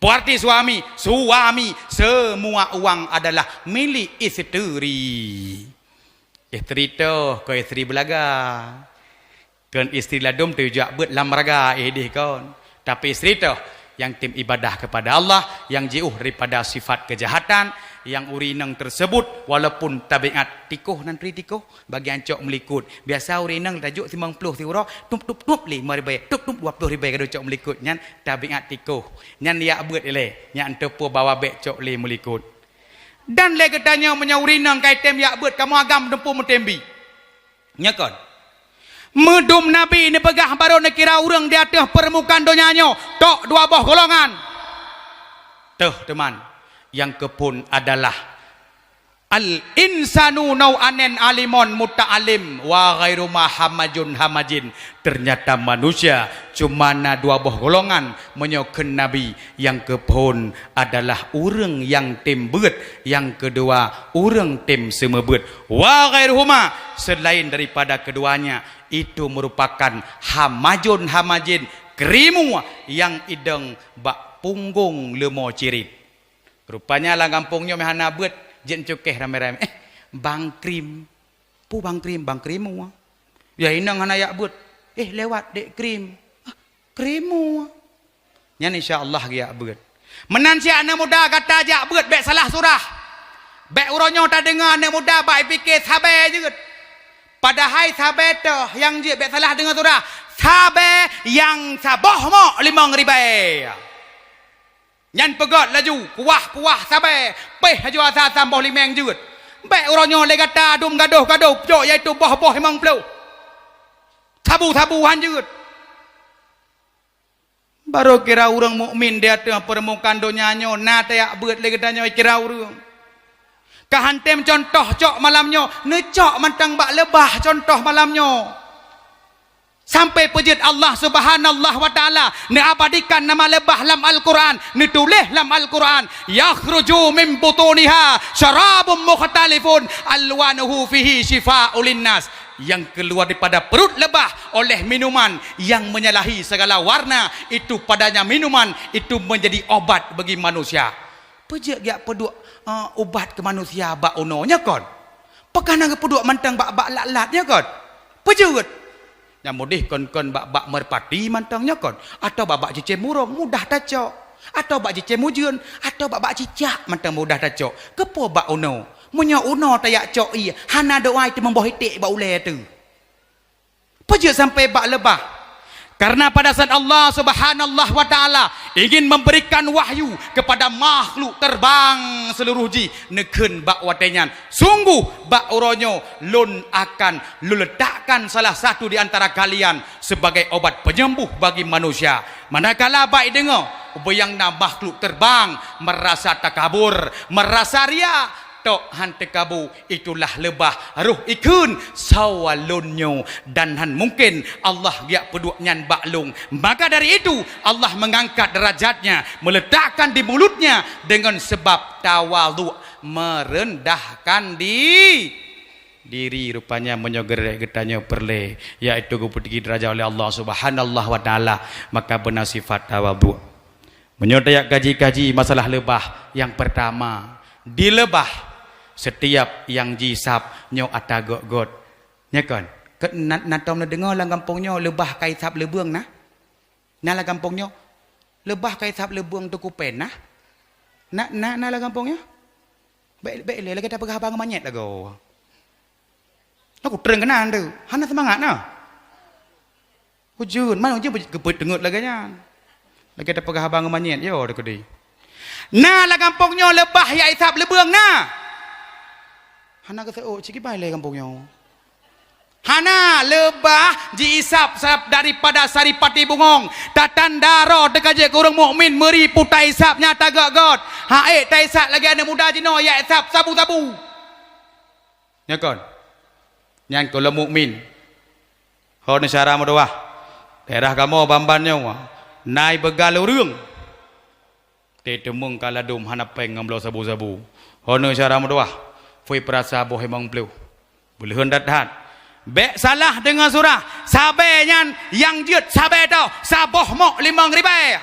Peue arti suami? Suami, semua uang adalah milik isteri. Isteri toh, kon isteri beulaga. Kon isteri ladom teujak beuet lam raga ideh kon. Tapi isteri toh nyang tem ibadah kepada Allah, nyang jiôh daripada sifat kejahatan, nyang ureuëng inong tersebut walaupun tabiat tikoh nan turi tikoh, bagian cok meulikot. Biasa ureuëng inong tajok limong ploh siuroe, tup-tup-tup lima ribèe, tup-tup dua ploh ribèe gadôh cok meulikot. Nyan tabiat tikoh. Nyan jak beuet ilée, nyan teupeu bahwa bék cok lé meulikot. Dan lé geutanyoe meunyoe ureuëng inong ka item jak beuet, kamoe agam teupeu meutem bi. Nyo kon. Meudum Nabi neupeugah barô neukira ureuëng di ateueh peurmukaan donya nyoe, tok dua boh golongan. Teuh teuman, nyang keuphon adalah al-insanu nau'ain alimon muta'alim wa ghairu ma hamajun hamajin. Ternyata manusia cuma na dua boh golongan meunyoe kheun Nabi. Nyang keuphon adalah ureuëng nyang tem beuet, nyang keudua ureuëng tem seumeubeuet. Wa ghairuhuma, selain daripada keduanya, itu merupakan hamajun hamajin, krimu nyang idong bak punggong leumo cirit. Rupanya lam gampông nyoe meuhana beuet, jeuet cukeh ramé-ramé. "Eh, Bang Krim." "Peue Bang Krim?" "Bang Krimu." Ya inong hana jak beuet. "Eh, lewat Dek Krim." "Ah, Krimu." Nyan insya Allah geujak beuet. Meunan cit aneuk muda gata jak beuet bék salah surah. Bék uroe nyoe tadeungoe aneuk muda bak ipike sabe jeuet. Padahai sabe toh nyang jeuet bék salah deungoe surah. Sabe nyang saboh mok limong ribèe. Nyan peugét laju, kuah-kuah sabe, péh laju asa-asa boh limeng jeuet. Bék uroe nyoe lé gata dum gadôh-gadôh pjôk, yaitu boh-boh limong ploh. Sabu-sabu han jeuet. Barô kira ureuëng mukmin di ateueh peurmukaan donya nyoe na tajak beuet lé geutanyoe kira ureuëng. Ka han tem cuntoh cok malam nyoe, neucok mantong bak leubah cuntoh malam nyoe. Sampai peujeuet Allah Subhanahu wa Taala neuabadikan nama leubah lam Al-Quran, neutuléh lam Al-Quran, "Yakhruju min butuniha syarabun mukhtalifun alwanuhu fihi syifa'ul linnas." Yang keluar daripada perut lebah oleh minuman yang menyalahi segala warna, itu padanya minuman itu menjadi obat bagi manusia. Peujeuet geujak peuduek, eh, ubat keu manusia bak unoe nyoe kon? Pakon hana geupeuduek mantong bak-bak lat-lat nyoe kon? Peujeuet! Nyang udeh kon-kon bak-bak meurpati mantong nyoe kon? Atawa bak-bak cicém urông mudah tacok? Atawa bak cicém ujeuen? Atawa bak-bak cicak mantong mudah tacok? Keupeue bak unoe? Meunyoe unoe tajak cok ié, hana doá teumeung boh iték bak ulée teuh. Peujeuet sampai bak leubah. Karena pada saat Allah Subhanahu wa Taala ingin memberikan wahyu kepada makhluk terbang seluruh jih, neukheun bak watée nyan, "Sungguh bak uroe nyoe Lôn akan Lôn letakkan salah satu di antara kalian sebagai obat penyembuh bagi manusia." Manakala bak ideungoe, ubé nyang na makhluk terbang merasa takabur, merasa riak, tok han teukabu, itulah leubah roh ikheun sawa lôn nyoe, dan han mungken Allah geujak peuduek nyan bak lôn. Maka dari itu, Allah mengangkat derajatnya, meletakkan di mulutnya dengan sebab tawadhu, merendahkan di-, diri. Rupanya meunyoe geurek geutanyoe peureulée, yaitu geupeutinggi derajat oleh Allah Subhanahu wa Taala, maka beuna sifat tawadhu. Meunyoe tajak kaji-kaji masalah leubah, nyang peurtama, di leubah, setiap nyang jiisab nyoe ata göt-göt. Nyo kon? Ke-, na, na tom neudeungoe lam gampông nyoe leubah ka isab leubeueng na? Na lam gampông nyoe leubah ka isab leubeueng teukupen na? Na, na, na lam gampông nyoe? Bék, bék lé lagée tapeugah haba ngon manyét lagoe. Aku treun keunan tu, hana seumangat na. Ujeuen, mano je geupeuteungeut lagée nyan. Lagée tapeugah haba ngon manyét, yo, teukeudi. Na lam gampông nyoe leubah jak isab leubeueng na? Hana geuseuôt, cit kiban lé gampông nyoe. Hana, leubah jiisab sa-, daripada saripati bungöng. Tatanda droe teuka jeuet keu ureuëng mukmin meuri peue taisab nyang tagöt-göt. Hak ék taisab lagée aneuëk muda jinoe jak isab sabu-sabu. Nyo kon? Nyan keu lôn mukmin. Ho neusyara meudoá. Daerah kamoe ban-ban nyoe na ibeugal ureuëng. Teuteumong ka ladôm hana péng ngon bloe sabu-sabu. Ho neusyara meudoá. Phui peurasa boh limong ploh. Beuleuheun that-that. Bék salah deungoe surah. Sabe nyan nyang jeuet sabe toh saboh mok limong ribée.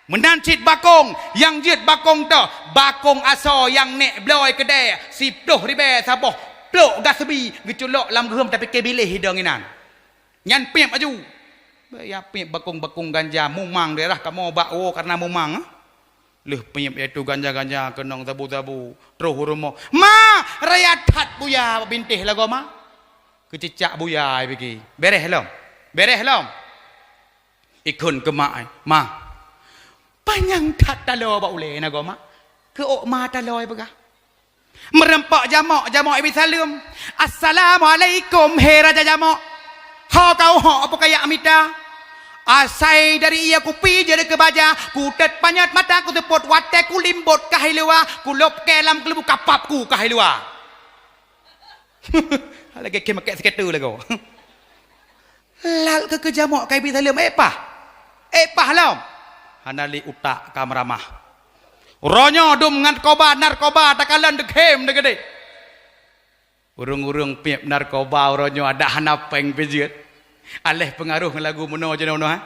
Meunan cit bakong, nyang jeuet bakong toh, bakong asoe nyang nék bloe keudée siploh ribée saboh, plôk gaseubi geuculok lam geuhom tapike biléh idong inan. Nyan piep aju. Bék ya piep bakong-bakong ganja mumang daerah kamoe bak woe kareuna mumang, ah. Lheueh piep yaitu ganja-ganja keunong sabu-sabu, troh u rumoh. "Ma, raya that buya bintéh lagoe ma." Keucicak buya ai bigi. Bereh lom. Bereh lom. Ikheun keu mak ai, "Ma, panyang that taloe bak ulée na goe, Mak? Keu ôk ma taloe peugah." Meureumpok jamok, jamok ibi saleuem. "Assalamualaikum, he raja jamok. Ho kau ho peue kayak mita? Asai dari iya kupi jeuet keu baja, kutet panyöt mata kuseupôt, watée kulimbot ka hai luwa, kulop kée lam keuleumbu kapap ku ka hai luwa." Lagée kém makét siketu lagoe. Lal keu keujamok ka ibi saleuem, "Eh pah! Eh pah lom!" Hana lé utak ka meuramah. Uroe nyoe dum ngon narkoba, narkoba takalon deukhém deugedeh. Ureuëng-ureuëng piep narkoba uroe nyoe adak hana péng pih jeuet. Aléh peungaroh ngon lagu meunoe jinoe nyoe, ha?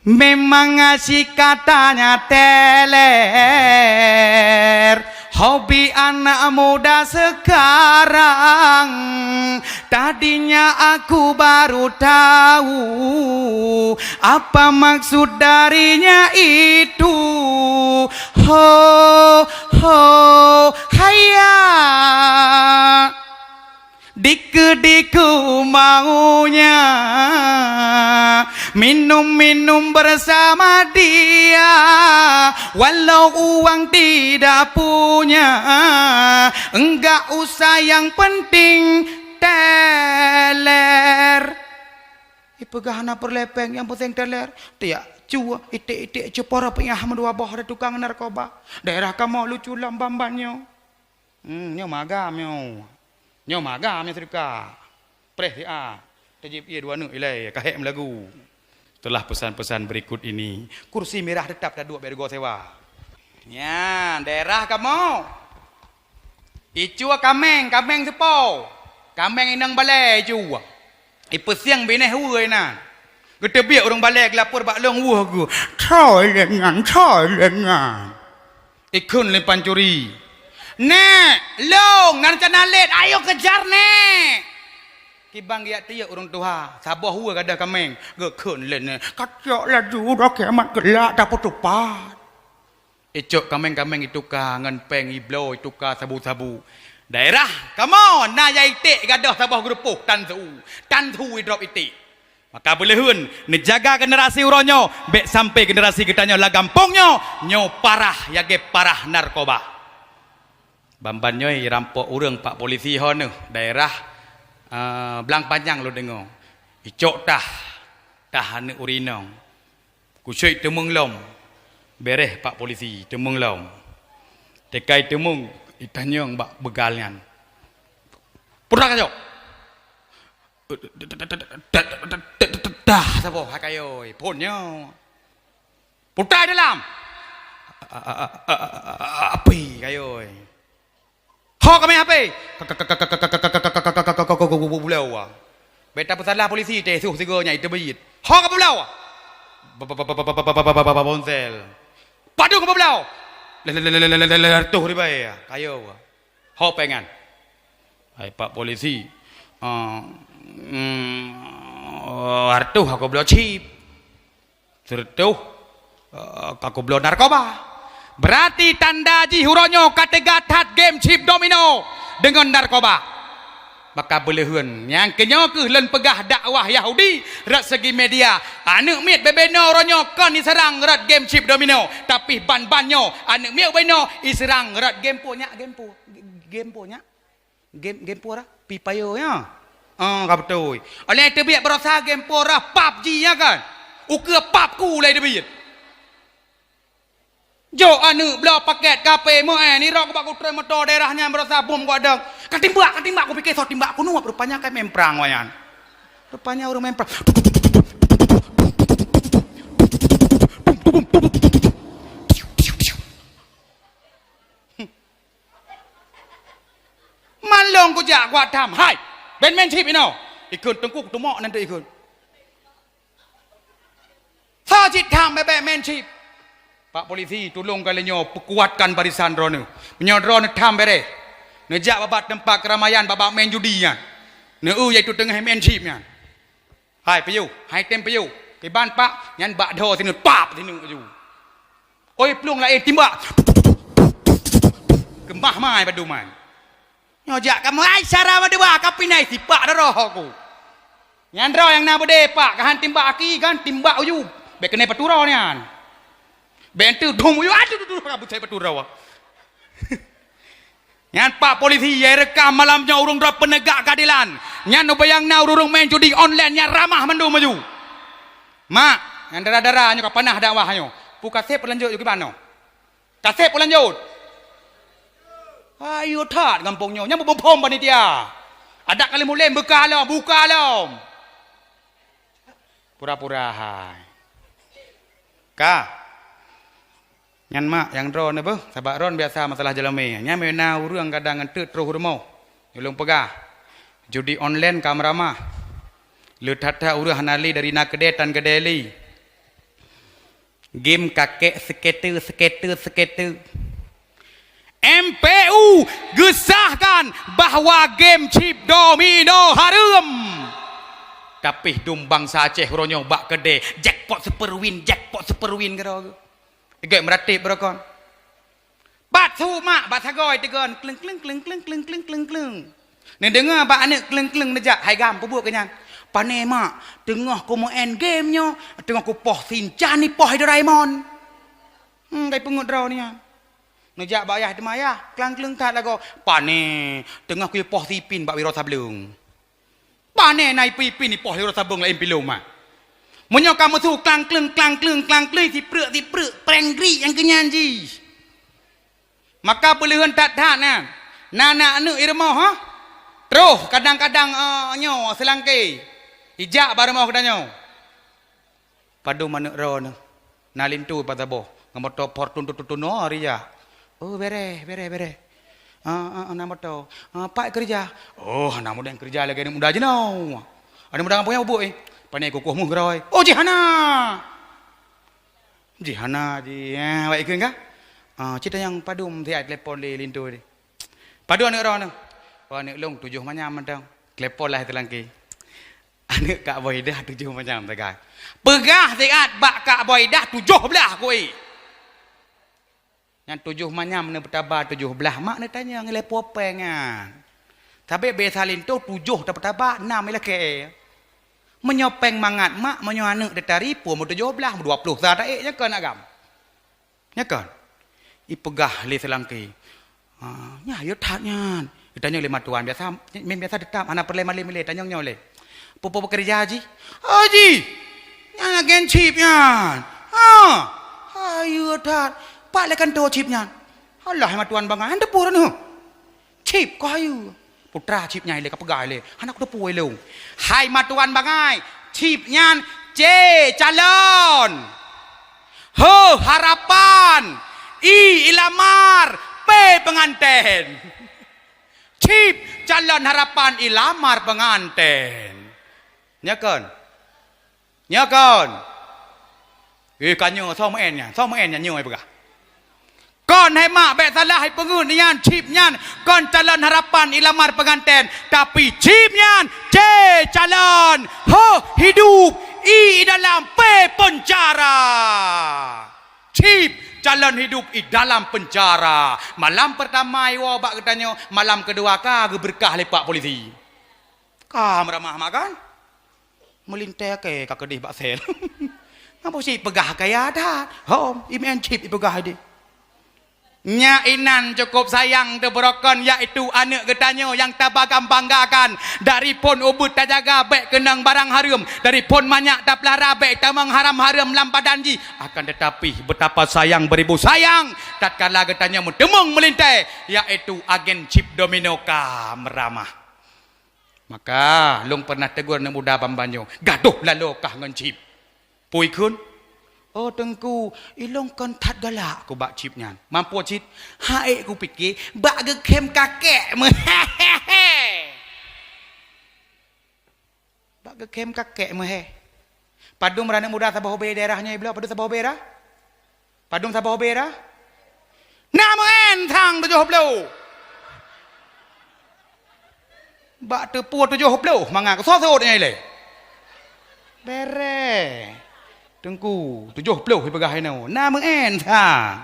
Memang asyik katanya teler, hobi anak muda sekarang. Tadinya aku baru tahu apa maksud darinya itu. Ho, ho, haya. Dikeue-dikeue maunya, minum-minum bersama dia, walau uang tidak punya, enggak usah, yang penting teler. Ipeugah hana peureulée péng, nyang penting teler. Tiak cue, iték-iték cue poro peuéh meudua boh di tukang narkoba. Daerah kamoe lucu lom ban-ban nyoe. Hmm, nyoe magam nyoe. Nyoe magam nyoe seudeuka. Preh siat. Tajép ié dua neuk ilée, ka hék meulagu. Setelah pesan-pesan berikut ini, kursi mirah teutap taduek bak rugoe sewa. Nyan, daerah kamoe. Icue kaméng, kaméng seupôt. Kaméng inong balée icue. Ipeusieng binéh weue inan. Geuteubiet ureuëng balée geulapor bak lôn weueh geuh. Thoi lé nyan, thoi lé nyan. Ikheun lé pancuri. Nék, lôn na reuncana lét, ayo keujar nék. Kiban geujak tiyok ureuëng tuha, saboh weue gadôh kaméng, geukheun lé nék. Kacok laju, uroe kiamat geulak tapeuteupat. Icok kaméng-kaméng ituka ngon péng ibloe ituka sabu-sabu. Daerah kamoe na nyang iték gadôh saboh geurupoh tan su, tan su idrop iték. Maka beuleuheuen neujaga generasi uroe nyoe, bék sampai generasi geutanyoe lam gampông nyoe, nyoe parah lagée parah narkoba. Ban-ban nyoe irampok ureuëng pak polisi ho neuh daerah, eh, Blang Panyang lôn deungoe. Icok tah, tah aneuëk ureuëng inong. Kucok teumeung lom. Béréh pak polisi teumeung lom. Teuka iteumeung, itanyong bak beugal nyan. Peue ka cok? Dah saboh hai kayôi, phôn nyoe. Peue ka dalam? Api kayôi. Ho kami H P. Bloe. Bék tapeusalah polisi teuh suh sigoe nyan iteubiet. Ho ka bloe. Ponsel. Padum ka bloe. Lheuh reutoh ribèe kayô. Ho péng nyan. Hai pak polisi. Ah, mm, reutoh aku bloe chip. Sireutoh, eh, ka kubloe narkoba. Berarti tanda jih uroe nyoe ka teuga that game chip domino deungon narkoba. Maka beuleuheuen, nyang keunyoe kheueh lôn peugah dakwah Yahudi rot segi media. Aneuëk miet bubena uroe nyoe kon iseurang rot game chip domino, tapi ban-ban nyoe aneuëk miet bubena iseurang rot game po nyak, game po, game po nyak. Game, game pura, Free Fire nyan. Ah, ka beutôi. Oleh teubiet baroesa game pura, PUBG nyan kan. Ukeue pap ku lé teubiet. Jok aneuëk bloe paket kape meu eh, nirok bak kutrön moto daerah nyan baroesa bom ku adong. Ka timbak, ka timbak, kupike soe timbak kunuap, rupanya ka main perang awak nyan. Rupanya ureuëng main perang. Malông kujak kuat tham, hai, ben main chip inoe. Ikheun teungku kuteumok nan teuh ikheun. Soe cit tham bèk-bèk main chip. Pak polisi, tulông kali nyoe peukuatkan barisan droeneuh. Meunyoe droeneuh tham bèrèh, neujak bak teumpat keuramaian bak main judi nyan. Neu-eu yaitu teungoh main chip nyan. Hai piôh, hai tem piôh. Kiban pak, nyan bak dho sineuk, pap sineuk laju. Oi plueng laén timbak. Keumah mai padum nyan. Nyoe jak kamoe, ai sara meudua ka pinai sipak daroh aku. Nyan droe nyang na beudé pak, ka han timbak aki kan timbak uyu. Bèk keuneuk paturoe nyan. Bèk enteuk dum uyu, aduh duh duh ka bucai paturoe. Nyan pak polisi nyang rekam malam nyoe ureuëng droe peunegak keadilan. Nyan ubak nyang na ureuëng main judi online nyan ramah mandum maju. Mak, nyang dara-dara nyoe ka panah dakwah nyoe. Pu kaseb peulanjut ju kibano. Kaseb peulanjut. Ayo that gampông nyoe, nyang beuphom panitia. Adak kali mulem buka lom, buka lom. Pura-pura hai. Ka. Nyan mak nyang droe neuh beuh, sabak droe biasa masalah jalome. Nyan meunan ureuëng kadang ngon teuk troh rumoh. Ulôn peugah, judi online ka meuramah. Le that-that ureuëng hana lé dari na keudè tan keudè lé. Game kakek sekeute, sekeute, sekeute. M P U geusahkan bahwa game chip domino hareuem. Tapi dum bansa Aceh uroe nyoe bak keudè, jackpot super win, jackpot super win keudroe. Igek meuratéb beurokon. Bat su mak, bat sagoe teugon, kleng, kleng, kleng. Neudeungoe bak aneuk kleueng-kleueng neujak, "Hai gam, peubuet keu nyan?" "Pane mak, teungoh kumeu'en game nyoe, teungoh kupoh Shinchan ipoh Doraemon." Hmm, kai peungeut droe nyan. Neujak bak ayah teuma, "Yah, klang-kleueng that lagoe." "Pane, teungoh kupoh Sipin bak Wiro Sablong." "Pane na ipoh Sipin ipoh Wiro Sablong laén pilom ah." Meunyoe ka meusu klang-kleueng, klang-kleueng, klang-kleueng, sipreuk-sipreuk, preng grik nyang keunyan jih. Maka peuleuheuen that-that nyan. Na aneuk-aneuk i rumoh, ha? Troh kadang-kadang, eh, nyoe seulangké. Ijak bak rumoh geutanyoe. Padum aneuk droeneuh. Na linto pat saboh. Ngon moto Fortuner tutono rijak. "Oh, bereh, bereh, bereh." "Ah, ah, ah, na moto. Ah, pat keureuja?" "Oh, na muda keureuja lagèe aneuk muda jinoe. Aneuk muda gampông nyoe bubuet, eh. Pane kukoh meuh keudroe." "Oh, jih hana." Jih hana jih, eh, awak ikheun kah? Ah, cit tanyong padum siat telepon lé linto tadi. "Padum aneuk droeneuh?" "Oh, aneuk lôn tujoh manyam mantong." Telepon lah teulangké. "Aneuk Kak Boidah tujoh manyam sagai." "Peugah siat bak Kak Boidah tujoh blaih kui." Nyan tujoh manyam neupeutaba tujoh blaih, mak neutanyong ilèe peue péng nyan. Sabé biasa linto tujoh tapeutaba, nam ilakèe. Meunyoe péng mangat mak, meunyoe aneuk teutari, peue meutujoh blaih, meudua ploh sa taék, nyan kon agam. Nyan kon. Ipeugah lé seulangké. "Ah, nyan yue that nyan." Geutanyong lé matuan biasa, men biasa teutap hana peureulèe malém ilèe, tanyong nyoe lé. "Peue-peue keureuja jih?" "Oh jih, nyan agen chip nyan." "Ha, hayeu that. Pat lé kanto chip nyan?" "Alah, hai matuan bangai, han teupeu droeneuh." "Chip keuh hayeu?" "Putra chip nyan ilèe, ka peugah ilèe. Hana kuteupeu ilôn." "Hai matuan bangai, chip nyan C calon, H harapan, I ilamar, P penganten." Chip calon harapan ilamar penganten. Nyo kon? Nyo kon? Eh, ka nyoe, soe meu'en nyan? Soe meu'en nyan nyoe peugah? Kon hai mak, bèk salah hai peungeut nyan, chip nyan kon calon harapan ilamar penganten, tapi chip nyan C calon, H hidup, I dalam, P penjara. Chip calon hidup I dalam penjara. Malam pertama iwoe bak geutanyoe, malam kedua ka geubeurkah lé pak polisi. Ka meuramah mak kan? Meulintèe kèe ka keudeh bak sel. Nyan boh chip peugah kaya that. Hom, I meu'en chip ipeugah ideh. Nyak inan cukôp sayang teubeurokon, yaitu aneuk geutanyoe nyang tabagam banggakan. Dari phon ubeut tajaga bèk keunong barang hareuem, dari phon manyak tapeulara bèk tamong haram-hareuem lam badan jih. Akan tetapi, betapa sayang beribu sayang tatkala geutanyoe meuteumong meulintèe, yaitu agen chip domino ka meuramah. Maka, lôn pernah teugor aneuk muda ban-ban nyoe, gadoh laloe kah ngon chip. Peue ikheun? "Oh Teungku, ilôn kon that galak keu bak chip nyan." "Man peue cit?" "Hai kupike bak geukhém kakek meuhèe." Bak geukhém kakek meuhèe. Padum aneuk muda saboh ubé daerah nyoe bloe, padum saboh ubé daerah? Padum saboh ubé daerah? Na meu'en sang tujoh ploh. Bak teupeu tujoh ploh mangat, soe sot nyan ilèe? Bereh. Teungku, tujoh ploh ipeugah inoe. Na meu'en sang.